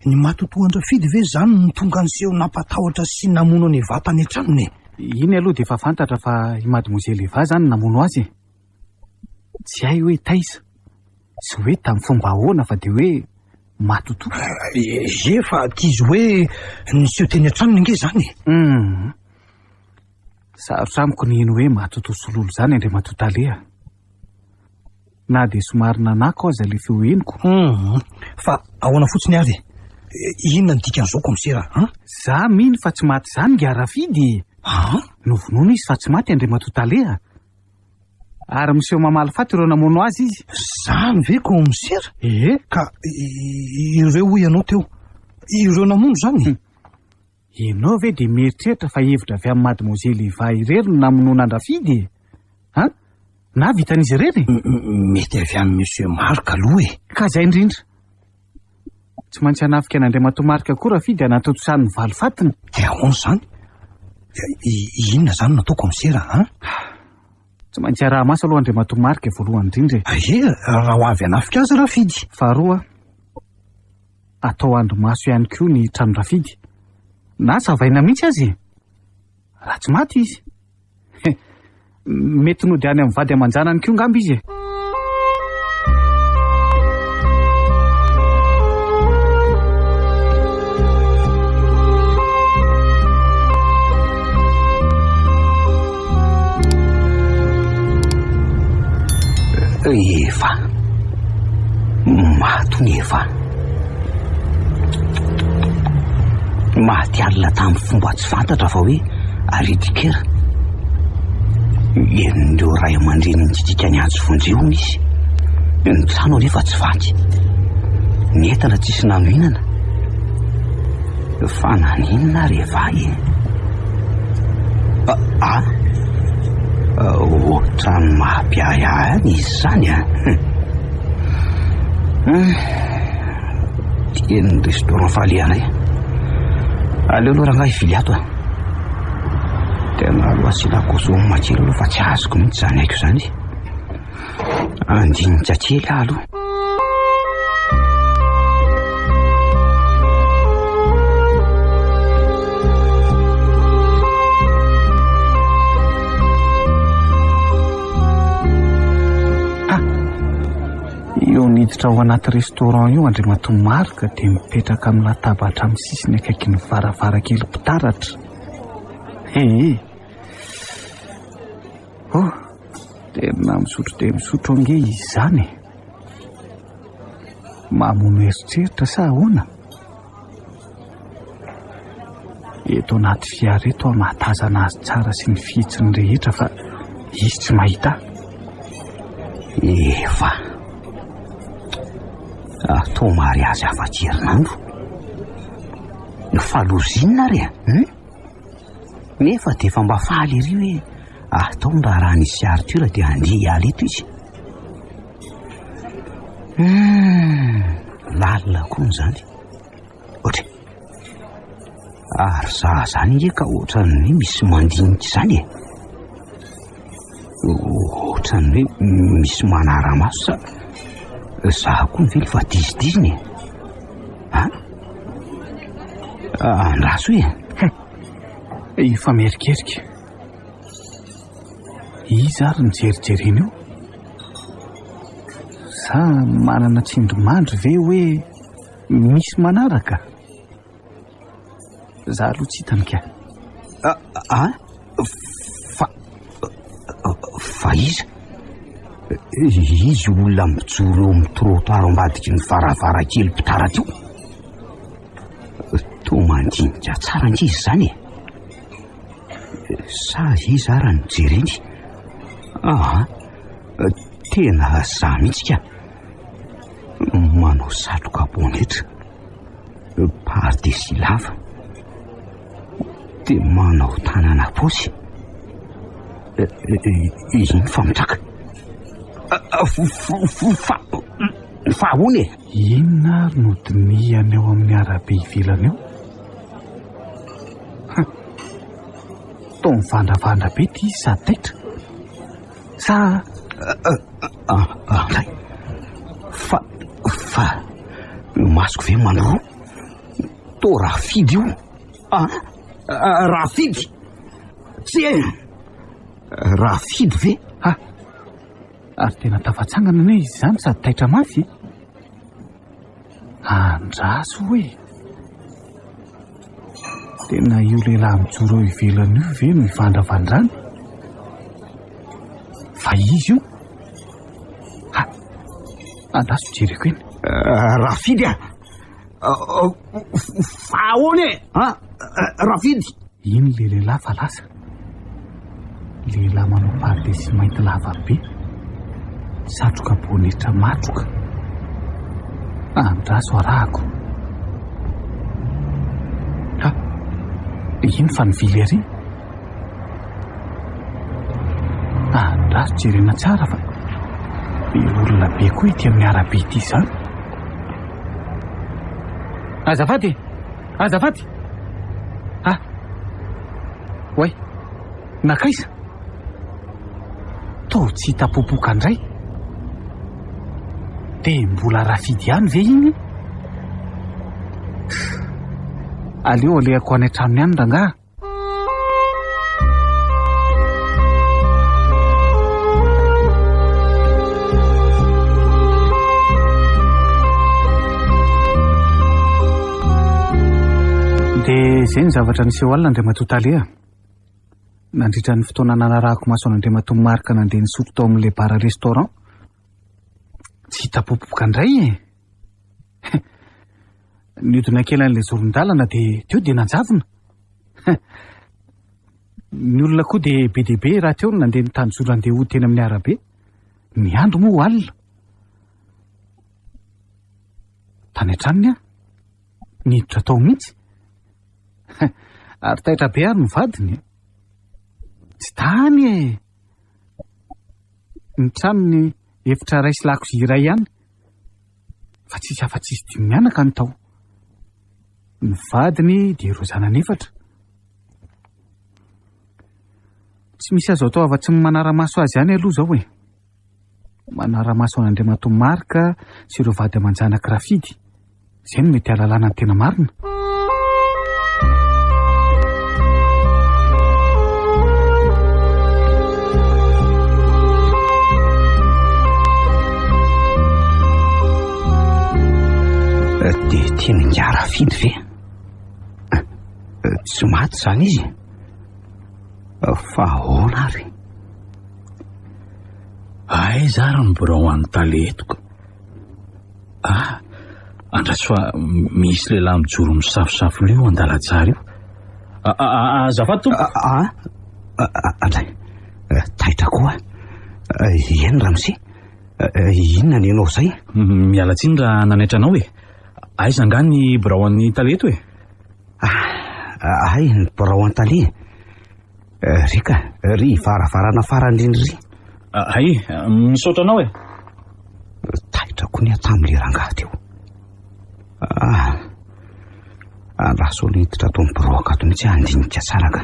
Ny matotoan-dRafidy ve izany no tonga niseho nampatahotra sy namono an'i Eva tany an-tranony e? Iny aloha dia efa fantatra fa i Mademoiselle Eva izany namono azy e. Tsy hay hoe taiza sy hoe tamin'ny fomba ahoana fa dia hoe matotoa. Ie fa tsy izy hoe niseho teny an-tranony ange izany e. Hum. Sarotra amiko ny hino hoe matotoa sololo izany Andriamatoa Tale a. Na dia somary nanako aza ilay feo henoko. Hum, fa ahoana fotsiny ary e? Inona ny dikan'izao kaomisera an? Za mino fa tsy maty izany ingahy Rafidy e! An? Novonoina izy fa tsy maty Andriamatoa Tale a! Ary miseho mamaly faty ireo namono azy izy. Zany ve kaomisera? Ee. Ka ireo hoy ianao teo, ireo namono izany? Hum. Ianao ve dia mieritreritra fa hevitra avy amin'i Mademoiselle Eva irery no namonoana an-dRafidy e? An? Na vitan'izy irery e? Mety avy amin'i Monsieur Marc aloha e! Ka izay indrindra. Tsy maintsy hanafika an'Andriamatoa Marc koa Rafidy hanatontosany ny valifatiny. Dia ahoana izany? Inona izany no atao kaomisera an? Tsy maintsy araha-maso aloha Andriamatoa Marc voalohany indrindra e. Ie, raha ho avy hanafika azy Rafidy. Faharoa, Atao andrimaso ihany koa ny tranon-dRafidy. Na savaina mihitsy aza e! Raha tsy maty izy. He! Mety nody any amin'ny vady aman-janany koa angamba izy e! maty hono i Eva. Maty alina tamin'ny fomba tsy fantatra fa hoe aretin-kera. Henon'ireo ray aman-dreny nitsidika ny antso vonjeo hono izy. Ny trano anefa tsy vaky. Ny entana tsisy nanohinana. Fa naninona ary Eva e? Ah, ohatran'ny mampiahiahy ahy izy izany a. Teny restaurant falehanay. Aleo aloha rangahy hivily ato a. Tena aloha asiana kosoma kely aloha fa tsy azoko mihitsy izany aiko izany. Andinika kely aho aloha. Ah! Io niditra ao anaty restaurant io Andriamatoa Marc dia mipetraka amin'ny latabatra amin'ny sisiny akaikin'ny varavarankely mpitaratra. Ee. Oh, tena misotro dia misotro ange izy izany e. Mamono eritreritra sa ahoana? Eto anaty fiara eto aho mahatazana azy tsara sy ny fihetsiny rehetra fa izy tsy mahita ahy. Eva. Atao mariazy afa-tsy herinandro. Fa lozinina ary e? Hmm? Nefa dia efa mba faly ery hoe atao ny raharaha nisy Arthur dia handeha hiala eto izy. Hmm, lalina koa izany. Ohatry. Ary za zany nge ka ohatran'ny hoe misy mandinika izany e. Ohatran'ny hoe misy manara-maso sa za koa ve efa dizidizina e. Ha? Andraso e. Efa mierikerika. Iza ary no jerijerena eo? Sa manana tsindrimandry ve hoe misy manaraka? Za aloha tsy hitany ka. Ah, ah, fa fa iza? Izy olona mijoro eo amin'ny trottoir ambadiky ny varavarankely mpitaratra io. Toa mandinika tsara ange izy izany e. Sa iza ara no jereny? Ah, tena za mihitsy ka. Manao satroka bonetra. Pardesy lava. Dia manao tanana paosy. Iny fa mitraka. Fa fa ahoana e? Inona ary no dinihany ao amin'ny arabe ivelany ao? Toa mivandravandra be ity izy sady taitra. Sa Andray. Fa fa masoko ve mandroa? Toa Rafidy io. Ah, Rafidy. Tsia e. Rafidy ve? Ha. Ary tena tafatsangana anie izy izany sady taitra mafy e. Andraso hoe. Tena io lehilahy mijoro eo ivelany io ve no ivandravandrany? Fa izy io? Ha! Andraso jereko eny. Eh, Rafidy a! Eh, fa ahoana e? Ha? Eh, Rafidy! Iny le lehilahy fa lasa. Lehilahy manao pardesy mainty lava be, satroka bonetra matroka. Andraso arahako. Ha! Iny fa nivily ery. Andraso jerena tsara fa be olona be koa ity amin'ny arabe ity izany. Azafady e! Azafady! Ah! Oay! Nankaiza? Toa tsy hita popoka indray. Dia mbola Rafidy ihany ve iny? Aleo alehako any an-tranony any rangaha. Dia izay ny zavatra niseho alina Andriamatoa Tale a. Nandritra ny fotoana nanarahako maso an'Andriamatoa Marc nandeha nisotro tao amin'ilay bar restaurant. Tsy hita popoka indray e. Niodina kely an'ilay zoron-dalana dia teo dia nanjavona. Ny olona koa dia be dia be rahateo no nandeha nitanjora handeha hody teny amin'ny arabe. Ny andro moa alina. Tany an-tranony aho. Niditra tao mihitsy. Ary taitra be ary ny vadiny. Tsy tany e! Ny tranony efitra iray sy lakozia iray ihany. Fa tsisy afa-tsy izy dimy mianaka ny tao. Ny vadiny dia ireo zanany efatra. Tsy misy azo atao afa-tsy ny manara-maso azy ihany aloha izao e. Manara-maso an'Andriamatoa Marc sy ireo vady aman-janak'i Rafidy. Izay no mety hahalalana ny tena marina. Dia tian'ingahy Rafidy ve? Tsy maty izany izy? Fa ahoana ary? Aiza ary ny birao an'ny tale eto ka? Ah, andraso fa misy lehilahy mijoro misafosafo lio an-dalantsara io. Azafady tompoko. Ah, andray, taitra koa. Eny ramose, inona ny anao izay? Miala tsiny raha nanaitra anao e. Aiza angaha ny birao an'ny tale eto e? Ah, ay, ny birao an'ny tale. Ry ka, ry varavarana farany indrindra ry. Hay, misaotra anao e. Taitra koa ny aho tamin'ilay rangahy teo. Ah, andraso aloha hiditra ato amin'ny birao akato mihitsy aho handinika tsara ka.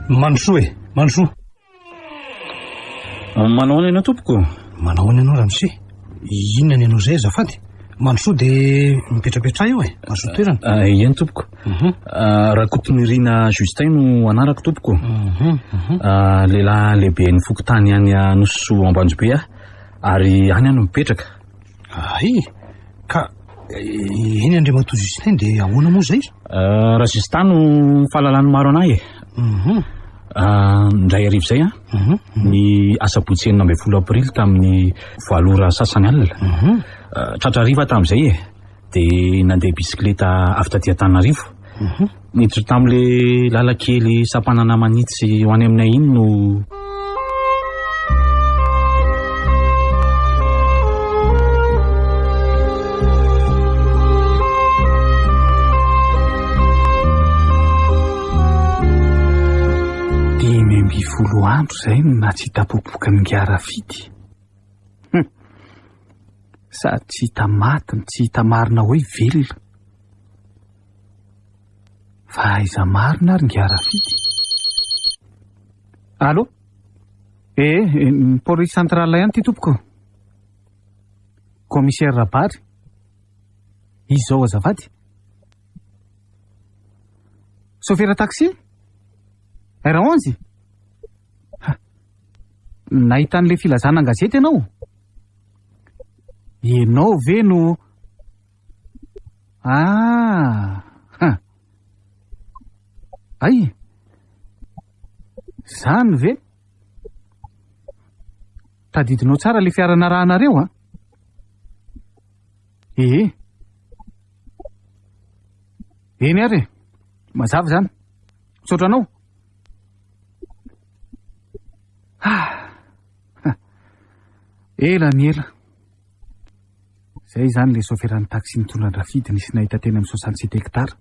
Mandrosoa e, mandrosoa. Manao ahoana ianao tompoko? Manao ahoana ianao ramose? Inona ny anao izay azafady? Mandrosoa dia mipetrapetraha eo e, mahasoa toerana. Ah, eny tompoko. Mhm. Ah, Rakotonirina Justin no anarako tompoko. Mhm, mhm. Ah, lehilahy lehiben'ny fokontany any Anosisoa Ambanjobe aho ary any aho no mipetraka. Hay, ka eny Andriamatoa Justin dia ahoana moa izay? Eh, Raha Justin no fahalalan'ny maro anahy e. Mhm. Ah, indray hariva izay an, Mhm. ny asabotsy 16 aprily tamin'ny valo ora sasany alina. Mhm. Eh, tratra hariva tamin'izay e, dia nandeha bisikileta avy taty Antananarivo. Mhm. Niditra tamin'ilay lalan-kely sampanana manitsy ho any aminay iny no 15 andro izay no naha tsy hita popoka an'i Ingahy Rafidy. Hum. Sady tsy hita maty no tsy hita marina hoe velona. Fa aiza marina ary ingahy Rafidy? Allô? Eh, ny police centrale ihany ity tompoko. Commissaire Rabary. Izy izao azafady. Sofera taxi? R11? Ha. Nahita an'ilay filazana an-gazety ianao? Ianao ve no Ah! Ha! Ay! Zany ve? Tadidinao tsara le fiara narahanareo a? Ee. Eny ary e. Mazava izany. Misaotra anao. Ah! Ela ny ela. Izay izany ilay soferan'ny taxi nitondra an-dRafidy nisy nahita teny amin'ny 67 hectares.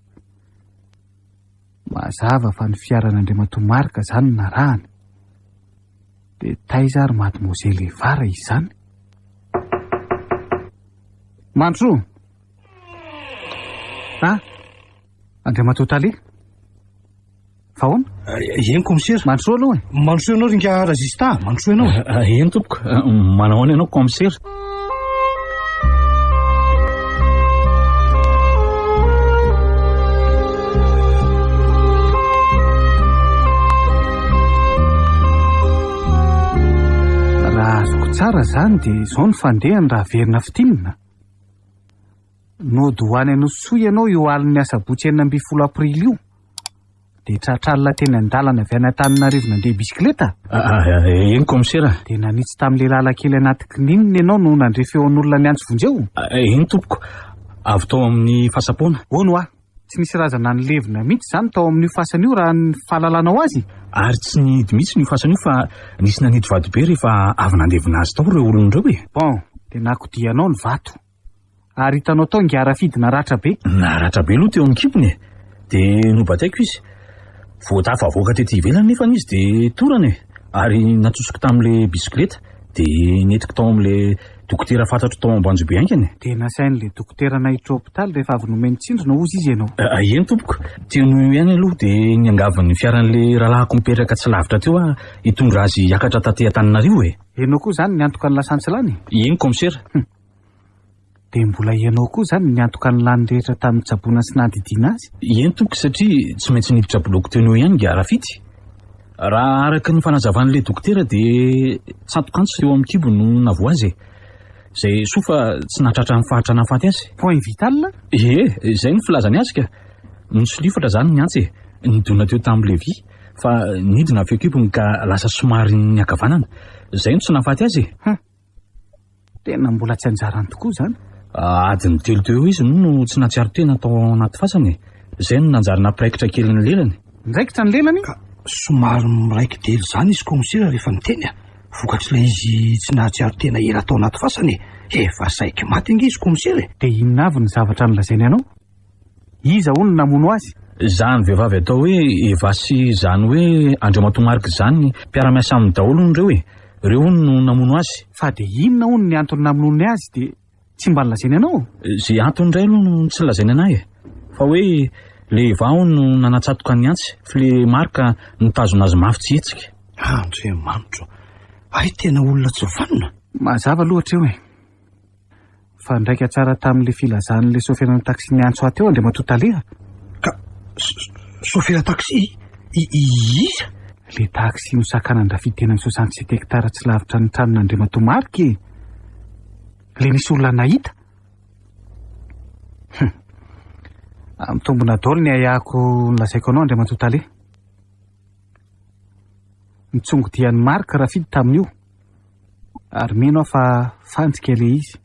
Mazava fa ny fiaran'Andriamatoa Marc izany no narahany. Dia taiza ary Mademoiselle Evara izany? Mandrosoa! Ah! Andriamatoa Tale! Fa ahoana? Eh, eny komisera. Mandrosoa aloha e. Mandrosoa ianao ry ingahy Razista, mandrosoa ianao. Eh, eny tompoko, eh, manao ahoana ianao komisera? Raha azoko tsara izany dia izao ny fandehany raha averina fintinina. Nody ho any Anosisoa ianao io alin'ny asabotsy 16 aprily io. Dia tratra alina teny an-dalana avy any Antananarivo nandeha bisikileta? Eny kaomisera. Dia nanitsy tamin'ilay lalan-kely anaty kininina ianao no nandre feon'olona niantso vonjeo? Eny tompoko, avy tao amin'ny fasam-poana. Hono hoa, tsy nisy razana nilevina mihitsy izany tao amin'io fasana io raha ny fahalalanao azy? Ary tsy nihidy mihitsy io fasana io fa nisy nanidy vatobe rehefa avy nandevina azy tao ireo olona ireo e. Bon, dia nakodianao ny vato. Ary hitanao tao ingahy Rafidy naratra be. Naratra be aloha teo amin'ny kibony e. Dia nobataiko izy. Vao tafavoaka tety ivelany nefa izy dia torana e. Ary natsosoko tamin'ilay bisikileta. Dia nentiko tao amin'ilay dokotera fantatro tao Ambanjobe haingana e. Dia nasain'ilay dokotera naiditra hopitaly rehefa avy nomeny tsindrona hozy izy ianao. Eny tompoko. Teo noho eo ihany aloha dia niangavy ny fiaran'ilay rahalahiko mipetraka tsy lavitra teo aho hitondra azy hiakatra taty Antananarivo e. Ianao koa izany niantoka ny lasantsy lany e? Eny kaomisera. Dia mbola ianao koa izany niantoka ny lany rehetra tamin'ny nitsaboana sy nandidiana azy? Eny tompoko satria tsy maintsy niditra boloky teo noho eo ihany ingahy Rafidy. Raha araka ny fanazavan'ilay dokotera dia tsatok'antsy teo amin'ny kibony no navoa azy e. Izay soa fa tsy nahatratra ny faritra nahafaty azy. Point vital? Ie, izay no filazany azy ka. Nisolifatra izany ny antsy e. Nidona teo tamin'ilay vy fa nidina avy eo kibony ka lasa somary niankavanana. Izay no tsy nahafaty azy e. Hum. Tena mbola tsy anjarany tokoa izany. Adiny telo teo eo izy no tsy nahatsiaro tena tao anaty fasana e. Izay no nanjary nampiraikitra kely ny lelany. Niraikitra ny lelany? Ka somary miraiki-dela izany izy kaomisera rehefa niteny a. Vokatr'ilay izy tsy nahatsiaro tena ela tao anaty fasana e. Efa saiky maty ange izy kaomisera e. Dia inona avy ny zavatra nolazainy anao? Iza hono no namono azy? Izany vehivavy atao hoe Eva sy izany hoe Andriamatoa Marc izany mpiara-miasa aminy daholo hono ireo e! Ireo hono no namono azy. Fa dia inona hono ny antony namonoany azy dia tsy mba nolazainy anao? Izay antony indray aloha no tsy nolazainy an'ahy e! Fa hoe le Eva hono no nanatsatoka ny antsy fa le Marc nitazona azy mafy tsy hihetsika. Andriamanitro! Hay tena olona tsy vanona! Mazava aloha hatreo e! Mifandraika tsara tamin'ilay filazan'ilay soferan'ny taxi niantso ahy teo Andriamatoa Tale a! Ka sofera taxi iza? Ilay taxi nosakanan-dRafidy teny amin'ny 67 hectares tsy lavitra ny tranon'Andriamatoa Marc e! Ilay nisy olona nahita. Hum. Mitombina daholo ny ahiahiko nolazaiko anao Andriamatoa Tale. Nitsongodia an'i Marc Rafidy tamin'io. Ary mino aho fa fandrika ilay izy.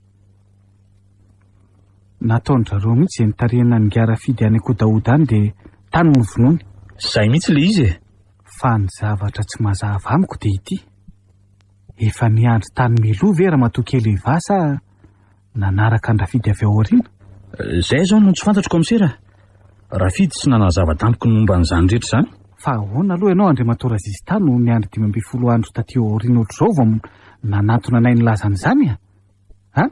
Nataon-dRareo mihitsy izay nitarihana an'i Ingahy Rafidy any Ankodahoda any dia tany no vonoiny. Izay mihitsy ilay izy e! Fa ny zavatra tsy mazava amiko dia ity, efa niandry tany mialoha ve Ramatoa kely Eva sa nanaraka an-dRafidy avy ao aoriana? Izay izao no tsy fantatro kaomisera. Rafidy tsy nanazava tamiko ny momba an'izany rehetra izany. Fa ahoana aloha ianao Andriamatoa Razista no niandry 15 andro taty aoriana ohatr'izao vao nanantona anay nilaza an'izany a? A?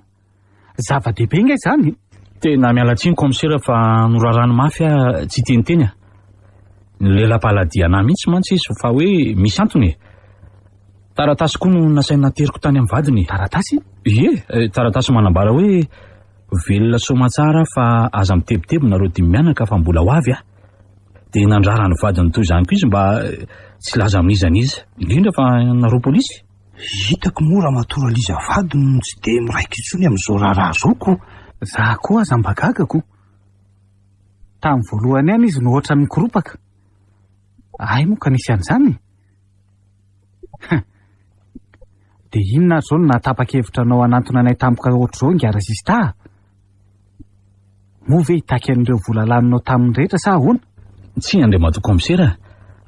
Zava-dehibe ange izany e! Tena miala tsiny kaomisera fa norarany mafy aho tsy hiteniteny a! Nilela-paladia anah mihitsy mantsy izy fa hoe misy antony e! Taratasy koa no nasainy nateriko tany amin'ny vadiny e! Taratasy? Ie, taratasy manambara hoe Velona soamatsara aho fa aza mitebiteby nareo dimy mianaka fa mbola ho avy aho. Dia nandrara ny vadiny toy izany koa izy mba tsy hilaza amin'iza n'iza, indrindra fa nareo polisy. Hitako moa ramatoa Raliza vadiny no tsy dia miraika intsony amin'izao raharaha izao ko. Za koa aza mba gaga ko. Tamin'ny voalohany ihany izy no ohatran'ny nikoropaka. Hay moa ka nisy an'izany e. Dia inona ary izao no nahatapa-kevitra anao hanantona anay tampoka ohatr'izao ingahy Razista a? Moa ve hitaky an'ireo vola laninao taminy rehetra sa ahoana? Tsia Andriamatoa Kaomisera a!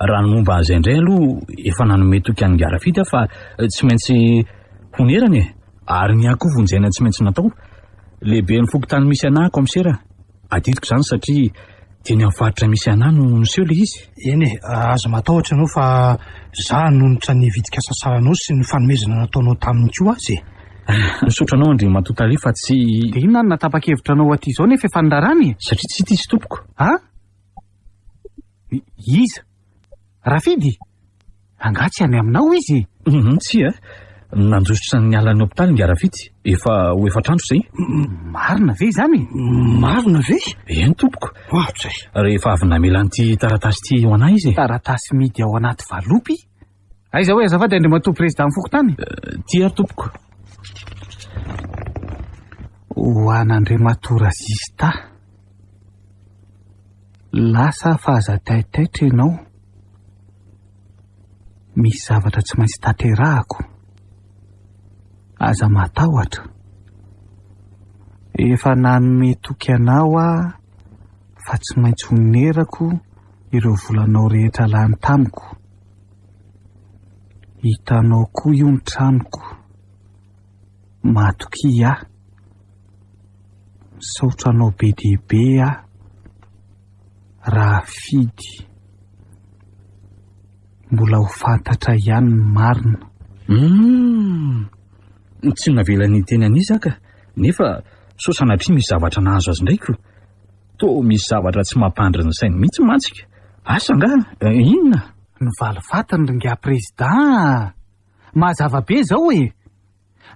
Raha ny momba an'izay indray aloha efa nanome toky an'ingahy Rafidy aho fa tsy maintsy honerana e! Ary ny ahy koa vonjena tsy maintsy natao. Lehiben'ny fokontany misy anà Kaomisera a! Adidiko izany satria teny amin'ny faritra misy anà no niseho ilay izy. Eny e, aza matahotra ianao fa za hanonitra ny vidin-kasasaranao sy ny fanomezana nataonao taminy koa aza e. Misaotra anao Andriamatoa Tale fa tsy. Dia inona no nahatapa-kevitra anao aty izao nefa efa niraràna e? Satria tsy hita izy tompoko. A? Iza? Rafidy? Angaha tsy any aminao izy? Hum, tsia. Nandositra niala ny hopitaly ingahy Rafidy. Efa ho efatra andro izay. Marina ve izany? Marina ve? Eny tompoko. Ohatray. Rehefa avy namela an'ity taratasy ity ho an'ahy izy e. Taratasy mihidy ao anaty valopy? Aiza hoe azafady Andriamatoa Prezidàn'ny fokontany? Ity ary tompoko. Ho an'Andriamatoa Razista. Lasa aho fa aza taitaitra ianao. Misy zavatra tsy maintsy tanterahako. Aza matahotra. Efa nanome toky anao aho fa tsy maintsy honerako ireo volanao rehetra lany tamiko. Hitanao koa io ny tranoko. Matokia ahy. Misaotra anao be dia be aho Rafidy. Mbola ho fantatra ihany ny marina. Humm! Tsy navelany hiteny an'iza aho ka! Nefa sao sanatria misy zavatra nahazo azy indray ko! Toa misy zavatra tsy mampandry ny sainy mihitsy mantsy ka! Asa angaha? Inona? Ny valifatiny ry ingahy Prezidà a! Mazava be izao e!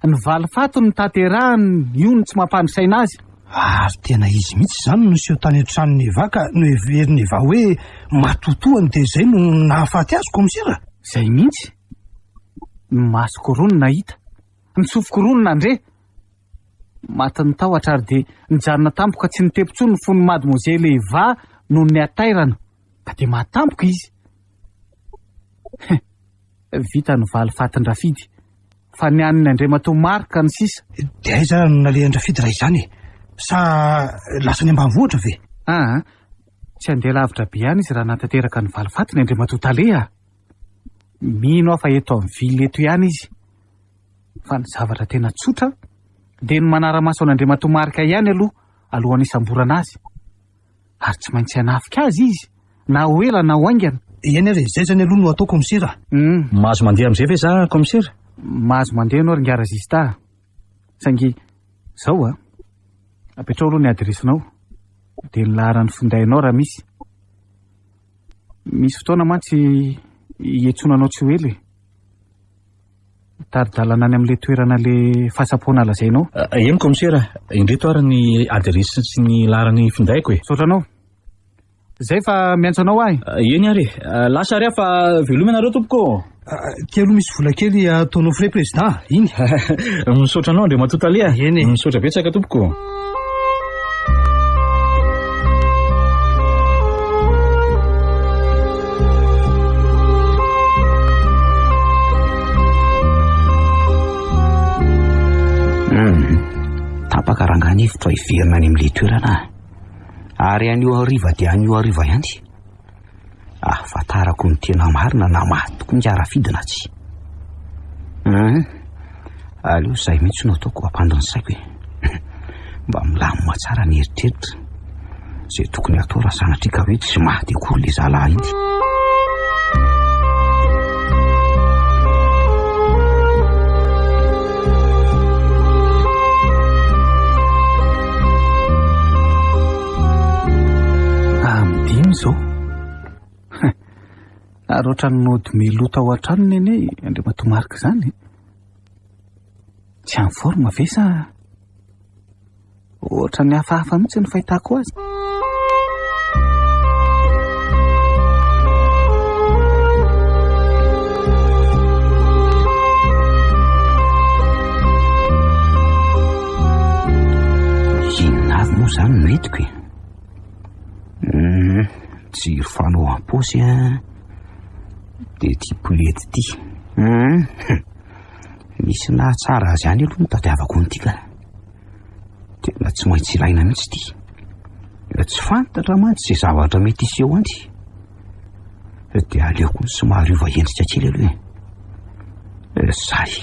Ny valifaty no tanterahiny, io no tsy mampandry saina azy. Ary tena izy mihitsy izany no niseho tany an-tranon'i Eva ka noheverin'i Eva hoe matotoany dia izay no nahafaty azy, kaomisera? Izay mihitsy. Ny masoko roa no nahita, ny sofiko roa no nandre. Matin'ny tahotra ary dia nijanona tampoka tsy nitepo intsony ny fon'i Mademoiselle Eva noho ny hatairana, ka dia maty tampoka izy. Vita ny valifatin-dRafidy. Fa ny an'ny Andriamatoa Marc ny sisa. Dia aiza ary no nalehan-dRafidy raha izany e? Sa lasa any ambanivohitra ve? Aa, tsy handeha lavitra be any izy raha hanatanteraka ny valifatiny Andriamatoa Tale a! Mino aho fa eto amin'ny ville eto ihany izy. Fa ny zavatra tena tsotra dia ny manara-maso an'Andriamatoa Marc ihany aloha alohan'ny hisamborana azy. Ary tsy maintsy hanafika azy izy, na ho ela na ho haingana. Eny ary e, zay zany aloha no atao kaomisera a. Hum. Mahazo mandeha amin'izay ve za kaomisera? Mahazo mandeha ianao ry ingahy Razista a. Saingy zao a, apetraho aloha ny adiresinao, dia ny laharan'ny findainao raha misy. Misy fotoana mantsy hiantsoana anao tsy ho ela e. Mitari-dalana any amin'ilay toerana ilay fahasapoana lazainao. Eny kaomisera, indreto ary ny adiresy sy ny laharan'ny findaiko e. Misaotra anao. Izay fa miantso anao aho e. Eny ary e. Lasa ary aho fa veloma ianareo tompoko ô. Ty aloha misy vola kely ataonao frais président, iny. Misaotra anao Andriamatoa Tale a. Eny e. Misaotra betsaka tompoko. Hmm. Tapaka rangahy ny hevitro hiverina any amin'ilay toerana. Ary anio hariva dia anio hariva ihany. Ahafantarako ny tena marina na maty tokoa ingahy Rafidy na tsia. Hum, aleo izay mihitsy no ataoko hampandry ny saiko e. Mba milamina tsara ny eritreritra. Izay tokony hatao raha sanatria ka hoe tsy maty akory ilay zalahy iny. Amin'ny dimy izao. Ary ohatran'ny nody miloha tao an-tranony anie Andriamatoa Marc izany. Tsy en forme ve sa ohatran'ny hafahafa mihitsy ny fahitako azy. Inona avy moa izany no entiko e? Hum, jiro fanao am-paosy a. Dia ity polety ity. Hum, misy nahatsara azy ihany aloha no tadiavako an'ity ka. Tena tsy maintsy ilaina mihitsy ity. Tsy fantatra mantsy izay zavatra mety hiseho any. Dia aleoko somary hiova endrika kely aloha e. Zay.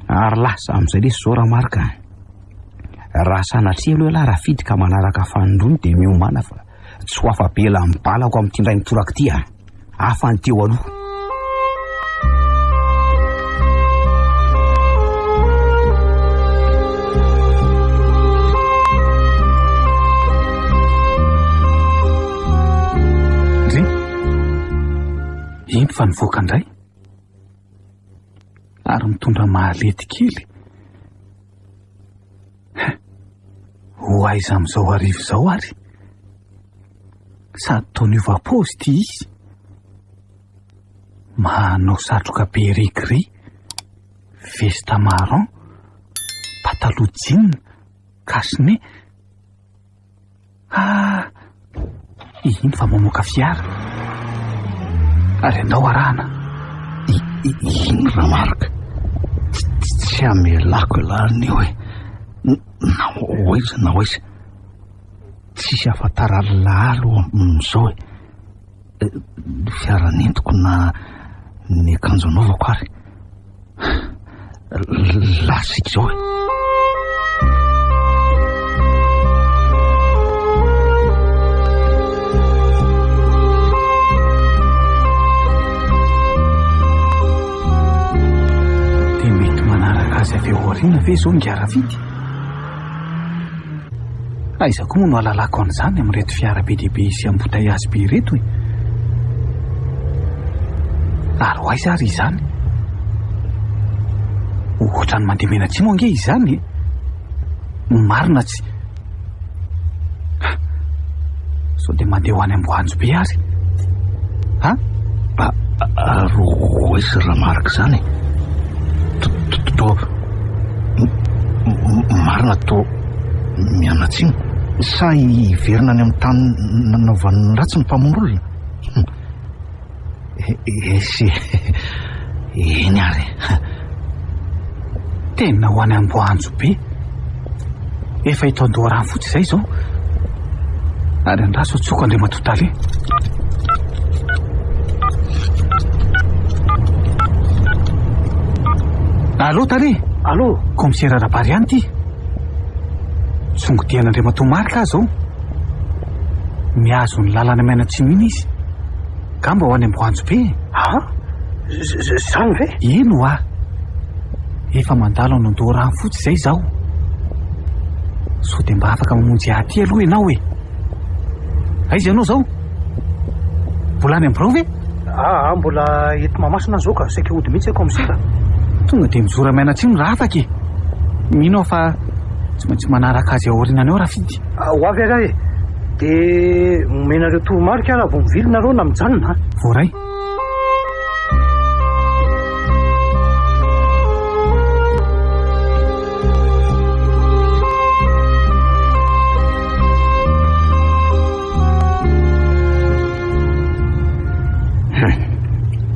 Ary lasa amin'izay lesy zao Ramarc a. Raha sanatria aloha ialahy Rafidy ka manaraka fanindroany dia miomàna fa tsy ho afa-bela amin'ny balako amin'ity indray mitoraka ity a. Hafa ny teo aloha. Ndry, iny fa nivoaka indray. Ary mitondra mahalety kely. Ho aiza amin'izao hariva izao ary? Sady toa niova paozy ity izy. Manao satroka beret gris, veste marron. Pataloha jean, cache-nez. Ah, iny fa mamoaka fiara. Ary andao arahana. Iny Ramarc, tsy hamelako ialahy anio e. Na ho aiza na ho aiza. Tsisy ahafantaran'lah aloha amin'izao e. Ny fiara nentiko na ny akanjo anaovako ary. Lasa isika izao e. Dia mety manaraka azy avy ao aoriana ve izao ingahy Rafidy? Aiza koa moa no ahalalako an'izany amin'ireto fiara be dia be sy embouteillage be ireto e? Ary ho aiza ary izany? Ohatran'ny mandeha mianatsimo ange izany e! Marina tsy... Sao dia mandeha ho any Amboanjo be ary? Ha? Ary ho aiza Ramarc izany e? Toa marina toa mianatsimo. Sa hiverina any amin'ny tany nanaovany ny ratsy ny mpamono olona? Esy e, eny ary e. Tena ho any Amboanjo be. Efa eto Andoharanofotsy izay izao. Ary andraso antsoiko Andriamatoa Tale. Allô Tale? Allô? Kaomisera Rabary ihany ity. Tsongodian'Andriamatoa Marc aho izao. Mihazo ny lalana mianatsimo iny izy. Angamba ho any Amboanjo be e. Ah? Zany ve? Eny hoa. Efa mandalo any Andoharanofotsy izay izaho. Sao dia mba afaka mamonjy ahy aty aloha ianao e? Aiza ianao izao? Mbola any amin'ny birao ve? Aa, mbola eto Mahamasina aho izao ka, saika hody mihitsy aho kaomisera. Tonga dia mijoro mianatsimo raha afaka e. Mino aho fa tsy maintsy manaraka azy aorianany ao Rafidy. Ho avy ary aho e. Dia omenareo toromarika aho raha vao mivily nareo na mijanona a. Voaray.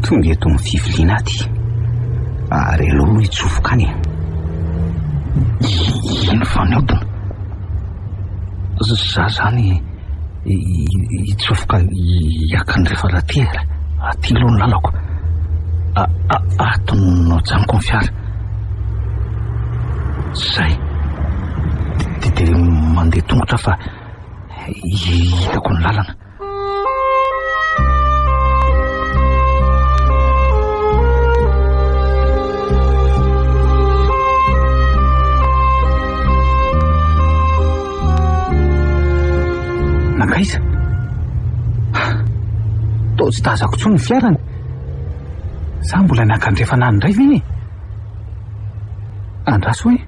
Tonga eto amin'ny fiviliana aty. Ary aleo aloha hitsofoka any e. Ino fa niodina? Za zany hitsofoka hiakandrefana aty e. Aty aloha ny lalako. Ato no ajanoko ny fiara. Zay. Dia mandeha tongotra fa hitako ny lalana. Nankaiza? Toa tsy tazako intsony ny fiarany. Sa mbola niankandrefana any indray ve e? Andraso hoe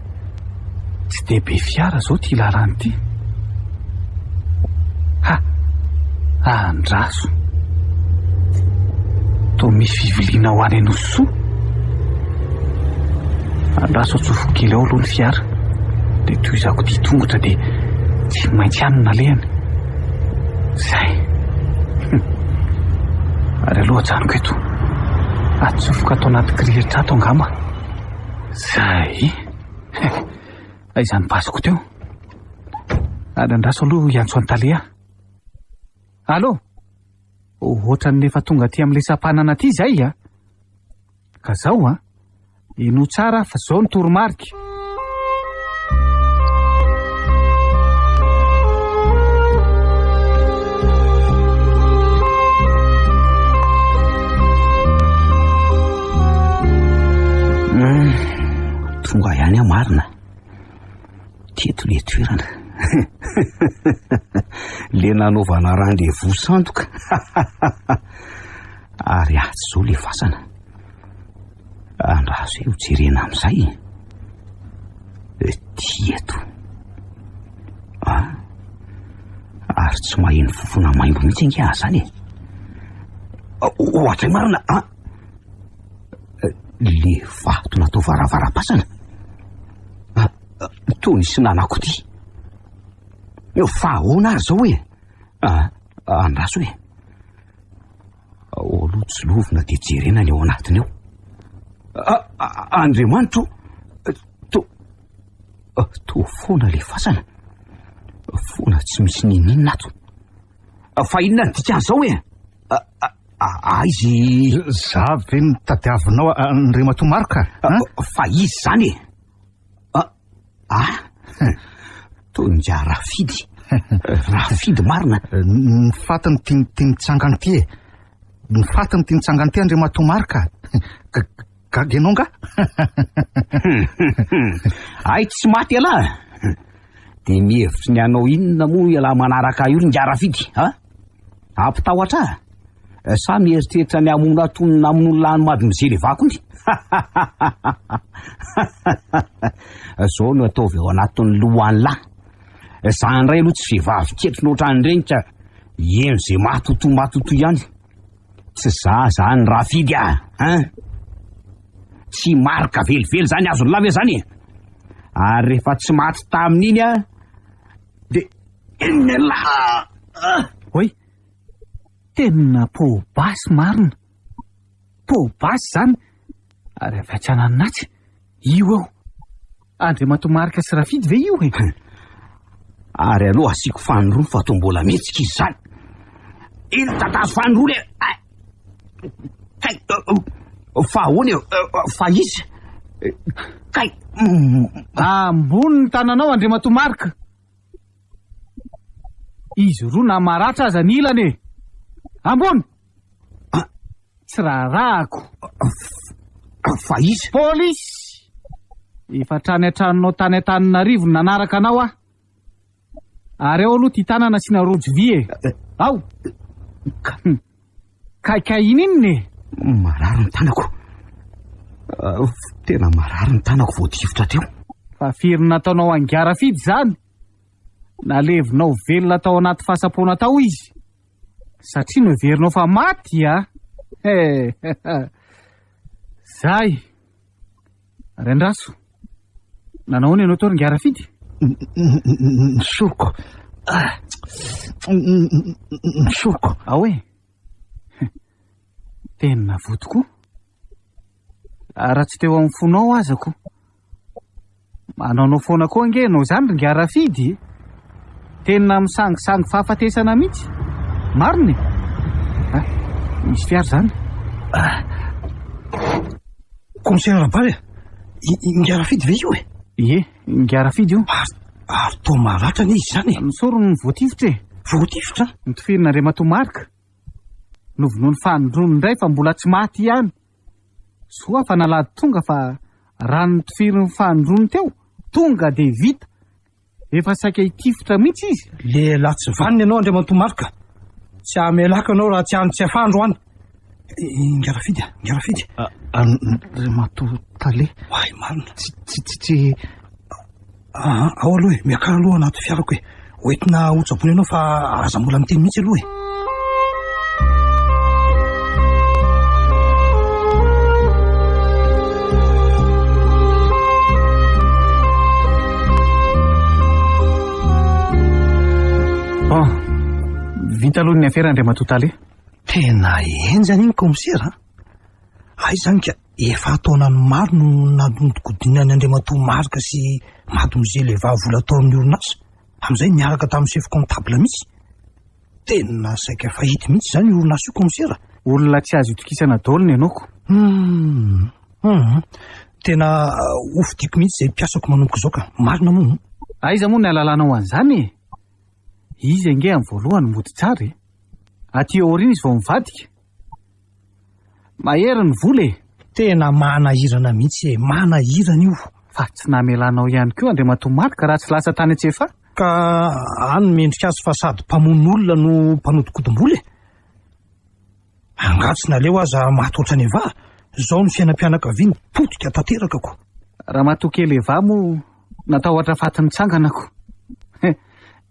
tsy dia be fiara izao ity lalana ity. Ha! Andraso. Toa misy fiviliana ho any Anosisoa. Andraso atsofoko kely ao aloha ny fiara. Dia tohizako ity tongotra dia tsy maintsy any no nalehany. Zay. Ary aloha ajanoko eto. Atsofoka ato anaty kirihitra ato angamba. Zay. Aiza ny basiko teo? Ary andraso aloha hiantso an'i Tale aho. Allô? Ohatran'ny efa tonga aty amin'ilay sampanana aty izay a. Ka zao a. Henoy tsara fa zao ny toromarika. Tonga ihany aho marina. Teto le toerana. Le nanaovana rendez-vous sandoka. Ary atsy izao le fasana. Andraso eo jerena amin'izay. Ety eto. Ah. Ary tsy maheno fofona maimbo mihitsy ange aho zany e. Ohatray marina ah. Le vato natao varavaram-pasana. Ah. Toa nisy nanakodia. Fa ahoana ary izao e? Ah, andraso e. Ao aloha tsilovina dia jerena ny ao anatiny ao. Ah, ah, Andriamanitro, to toa foana ilay fasana. Foana tsy misy niniana ato. Fa inona ny dikan'izao e? Aiza i... Za ve no tadiavinao Andriamatoa Marc? Fa izy izany e. Ah! Toy ny Rafidy. Rafidy marina. Ny fatiny ity ity mitsangana ity e. Ny fatiny ity mitsangana ity Andriamatoa Marc. Gaga ianao nga? Hay tsy maty ialahy. Dia mihevitry ny hanao inona moa ialahy manaraka ahy io ry Ingahy Rafidy a? Hampitahotra ahy? Sa mieritreritra ny hamono ahy toy ny namonoan'ny lahy an'i Mademoiselle Eva koa ny? Zao no ataovy ao anatin'ny lohan'lahy. Za indray aloha tsy vehivavy ketrina ohatran'ireny ka heno izay matotoa matotoa ihany. Tsy za zany Rafidy a! Hein? Tsy marika velively zany azon'ny lahy ve zany e? Ary rehefa tsy maty tamin'iny a, de inona lahy? Oay, tena poa-basy marina. Poa-basy zany, ary avy atsy ananinatsy. Io eo. Andriamatoa Marc sy Rafidy ve io e? Ary aloha asiako fanindroany fa toa mbola mihetsika izy izany. Iny tatazo fanindroany e! Kay, fa ahoana e? Fa izy? Kay. Ambony ny tananao Andriamatoa Marc. Izy roa na maratra aza ny ilany e! Ambony! Tsy raharahako. Fa iza? Polisy! Efa hatrany an-tranonao tany Antananarivo no nanaraka anao aho. Ary ao aloha ity tanana asiana rojo vy e! Ao! Kaikay inona e? Marary ny tanako. Tena marary ny tanako voatifitra teo. Fa firy nataonao an'i Rafidy izany? Nalevinao velona tao anaty fasam-poana tao izy. Satria noheverinao fa maty a! He! Zay! Ary andraso. Nanao ahoana ianao teo ry Rafidy? Ny soroko. Ny soroko. Ao e! Tena voa tokoa. Raha tsy teo amin'ny fonao aza ko. Manaonao foana koa ange ianao izany ry Ingahy Rafidy e! Tena misangisangy fahafatesana mihitsy. Marina e! Ah, misy fiara izany. Ah. Commissaire Rabary a! Ingahy Rafidy ve io e? Ie, Ingahy Rafidy io. Ary, ary toa maratra anie izy izany e! Nisorony ny voatifitra e! Voatifitra? Notifirin'Andriamatoa Marc. Novonoiny fanindroany indray fa mbola tsy maty ihany. Soa fa nalady tonga fa raha notifirin'ny fanindroany teo, tonga dia vita. Efa saika hitifitra mihitsy izy. Lehilahy tsy vanona ianao Andriamatoa Marc. Tsy hamelako ianao raha tsy any Tsiafahy androany. Ingahy Rafidy a, Ingahy Rafidy. Andriamatoa Tale. Oay, marina. Tsy, tsy, tsy, tsy. Aa, ao aloha e, miakara aloha anaty fiarako e. Hoentina hotsaboina ianao fa aza mbola miteny mihitsy aloha e. Bon, vita aloha ny afera Andriamatoa Tale. Tena henjana iny kaomisera a! Hay izany ka efa an-taonany maro no nanodikodinan'i Andriamatoa Marc sy Mademoiselle Eva vola tao amin'ny orinasa, amin'izay niaraka tamin'ny chef comptable mihitsy. Tena saika fahity mihitsy izany io orinasa io kaomisera. Olona tsy azo itokisana daholo ny anao ko. Hum, hum. Tena hofidiko mihitsy izay mpiasako manomboka izao ka. Marina moa. Aiza moa ny ahalalanao an'izany e? Izy ange amin'ny voalohany mody tsara e. Aty aoriana izy vao mivadika. Mahery ny vola e! Tena manahirana mihitsy e! Manahirana io! Fa tsy namelanao ihany koa Andriamatoa Marc raha tsy lasa tany Antsefa. Ka any no mendrika azy fa sady mpamono olona no mpanodinkodim-bola e! Angaha tsy naleo aza maty ohatran'i Eva? Izao ny fiainam-pianakaviany potika tanteraka ko! Ramatoa kely Eva moa natahotra faty nitsangana ko!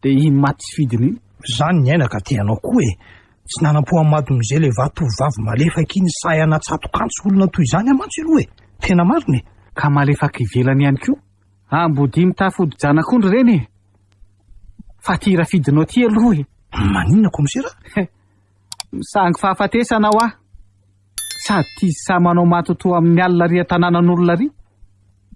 Dia iny maty tsy fidiny iny. Izany ny aina ka te hanao koa e! Tsy nanam-po an'i Mademoiselle Eva tovovavy malefaka iny sahy hanatsatokantsy olona toy izany aho mantsy aloha e! Tena marina e! Ka malefaka ivelany ihany koa. Ambodia mitafy hodi-janak'ondry ireny e! Fa ty rafidinao ty aloha e! Maninona komisera? Misangy fahafatesana hoa! Sady ty sahy manao matotoa amin'ny alina ary an-tanànan'olona ary!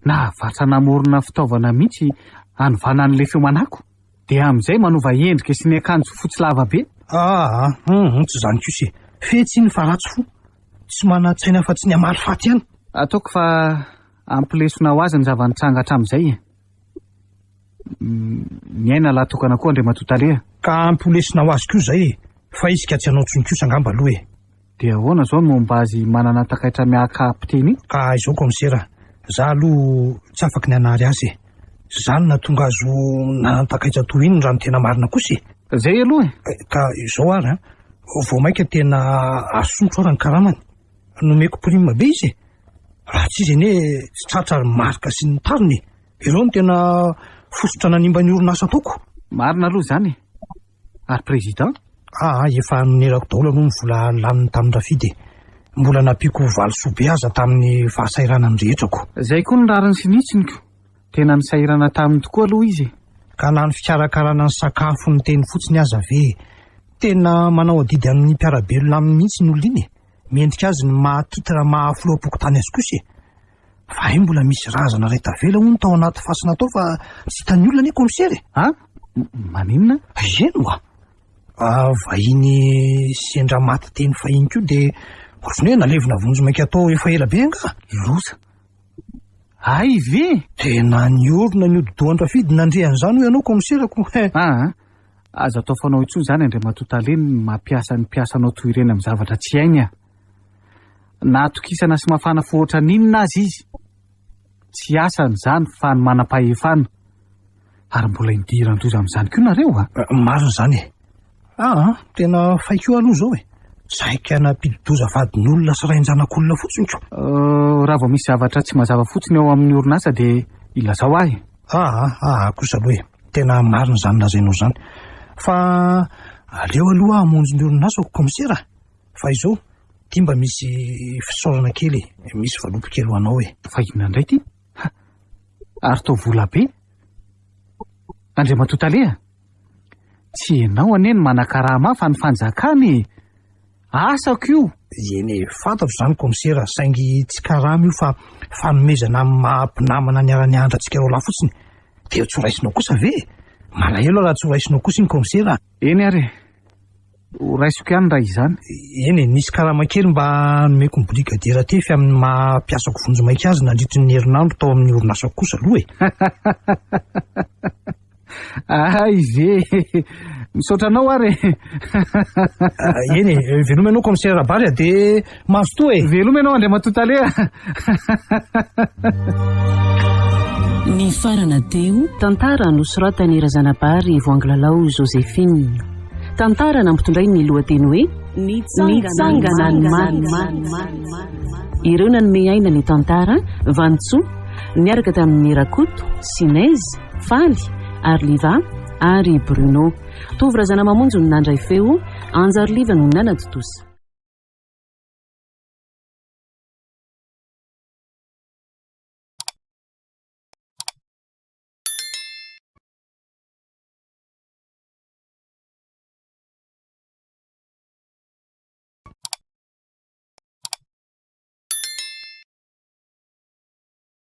Nahavatra namorona fitaovana mihitsy hanovana an'ilay feo manako. Dia amin'izay manova endrika sy ny akanjo fotsy lava be. Aa, hum, tsy izany kosa e. Fetsy iny fa ratsy fo. Tsy manan-tsaina afa-tsy ny hamaly faty ihany. Ataoko fa ampy lesona ho azy ny zava-nitranga hatramin'izay e. Miaina lahy tokana koa Andriamatoa Tale a. Ka ampy ho lesona ho azy koa izay e. Fa izy ka tsy hanao intsony kosa angamba aloha e. Dia ahoana izao ny momba azy manana takaitra miaka-piteny iny? Ka izao kaomisera, za aloha tsy afaky ny hanary azy e. Za no nahatonga azy ho nanan-takaitra toy iny raha ny tena marina kosa e. Zay aloha e. Ka izao ary an, vao mainka tena asotro ary ny karamany. Nomeko prime be izy e. Raha tsy izy anie tsy tratra ry Marc sy ny tariny e. Ireo no tena fositra nanimba ny orinasa ataoko. Marina aloha izany e. Ary président? Aa, efa nonerako daholo aloha ny vola laniny tamin'i Rafidy e. Mbola nampiako valisoa be aza tamin'ny fahasahiranany rehetra ko. Zay koa ny rariny sy ny hitsiny ko. Tena nisahirana taminy tokoa aloha izy e. Ka na ny fikarakarana ny sakafo ny teny fotsiny aza ve e. Tena manao adidy amin'ny mpiara-belona aminy mihitsy ny olona iny e. Mendrika azy ny maha titre maha filoham-pokontany azy kosa e. Fa hay mbola misy razana iray tavela hono tao anaty fasana tao fa tsy hitan'ny olona anie komisera e. An? Maninona? Eny oa. Ah, vahiny sendra maty teny fahiny koa dia ohatran'ny hoe nalevina vonjimaika tao efa ela be angaha. Loza. Hay ve? Tena niorina ny hodi-dohan-dRafidy nandre an'izany hoy ianao komisera ko. Ah, aza atao fanao intsony izany Andriamatoa Tale ny mampiasa ny mpiasanao toy ireny amin'ny zavatra tsy hainy ah. Na atokisana sy mafana fo ohatran'inona aza izy, tsy asany izany fa ny manam-pahefana. Ary mbola idiran-doza amin'izany koa nareo a! Eh, marina izany e! Aa, tena fay koa aloha izao e! Saika nampidi-doza vadin'olona sy rain-janak'olona fotsiny ko! Eh, raha vao misy zavatra tsy mazava fotsiny ao amin'ny orinasa dia ilazao ahy. Aa, aa kosa aloha e! Tena marina izany lazainao izany. Fa aleo aloha hamonjy ny orinasako kaomisera. Fa izao, ty mba misy fisaorana kely e, misy valopy kely ho anao e. Fa inona indray ty? Ha! Ary toa vola be? Andriamatoa Tale a! Tsy ianao anie no manakarama fa ny fanjakana e! Asako io! Eny e, fantatro izany kaomisera, saingy tsy karama io fa fanomezana amin'ny maha mpinamana niara-nianatra antsika roalahy fotsiny. Dia tsy ho raisinao kosa ve e? Malahelo aho raha tsy ho raisinao kosa iny kaomisera a! Eny ary e! Ho raisiko ihany raha izany. Eny e, nisy karama kely mba nomeko ny brigadier Tefy amin'ny maha mpiasako vonjimaika azy nandritry ny herinandro tao amin'ny orinasako kosa aloha e. Hay ve! Misaotra anao ary e. Ah, eny e, veloma ianao commissaire Rabary a, dia mazotoa e. Veloma ianao Andriamatoa Tale a. Nifarana teo, tantara nosoratan'i Razanabary Voangilalao Joséphine. Tantara nampitondrainy ny lohateny hoe Nitsangana ny maty. Ireo nanome aina ny tantara, Vanintsoa, niaraka tamin'i Rakoto, Sinez, Faly, ary Liva, ary Bruno. Tovo Razanamamonjy no nandray feo, Anjariliva no nanatontosa.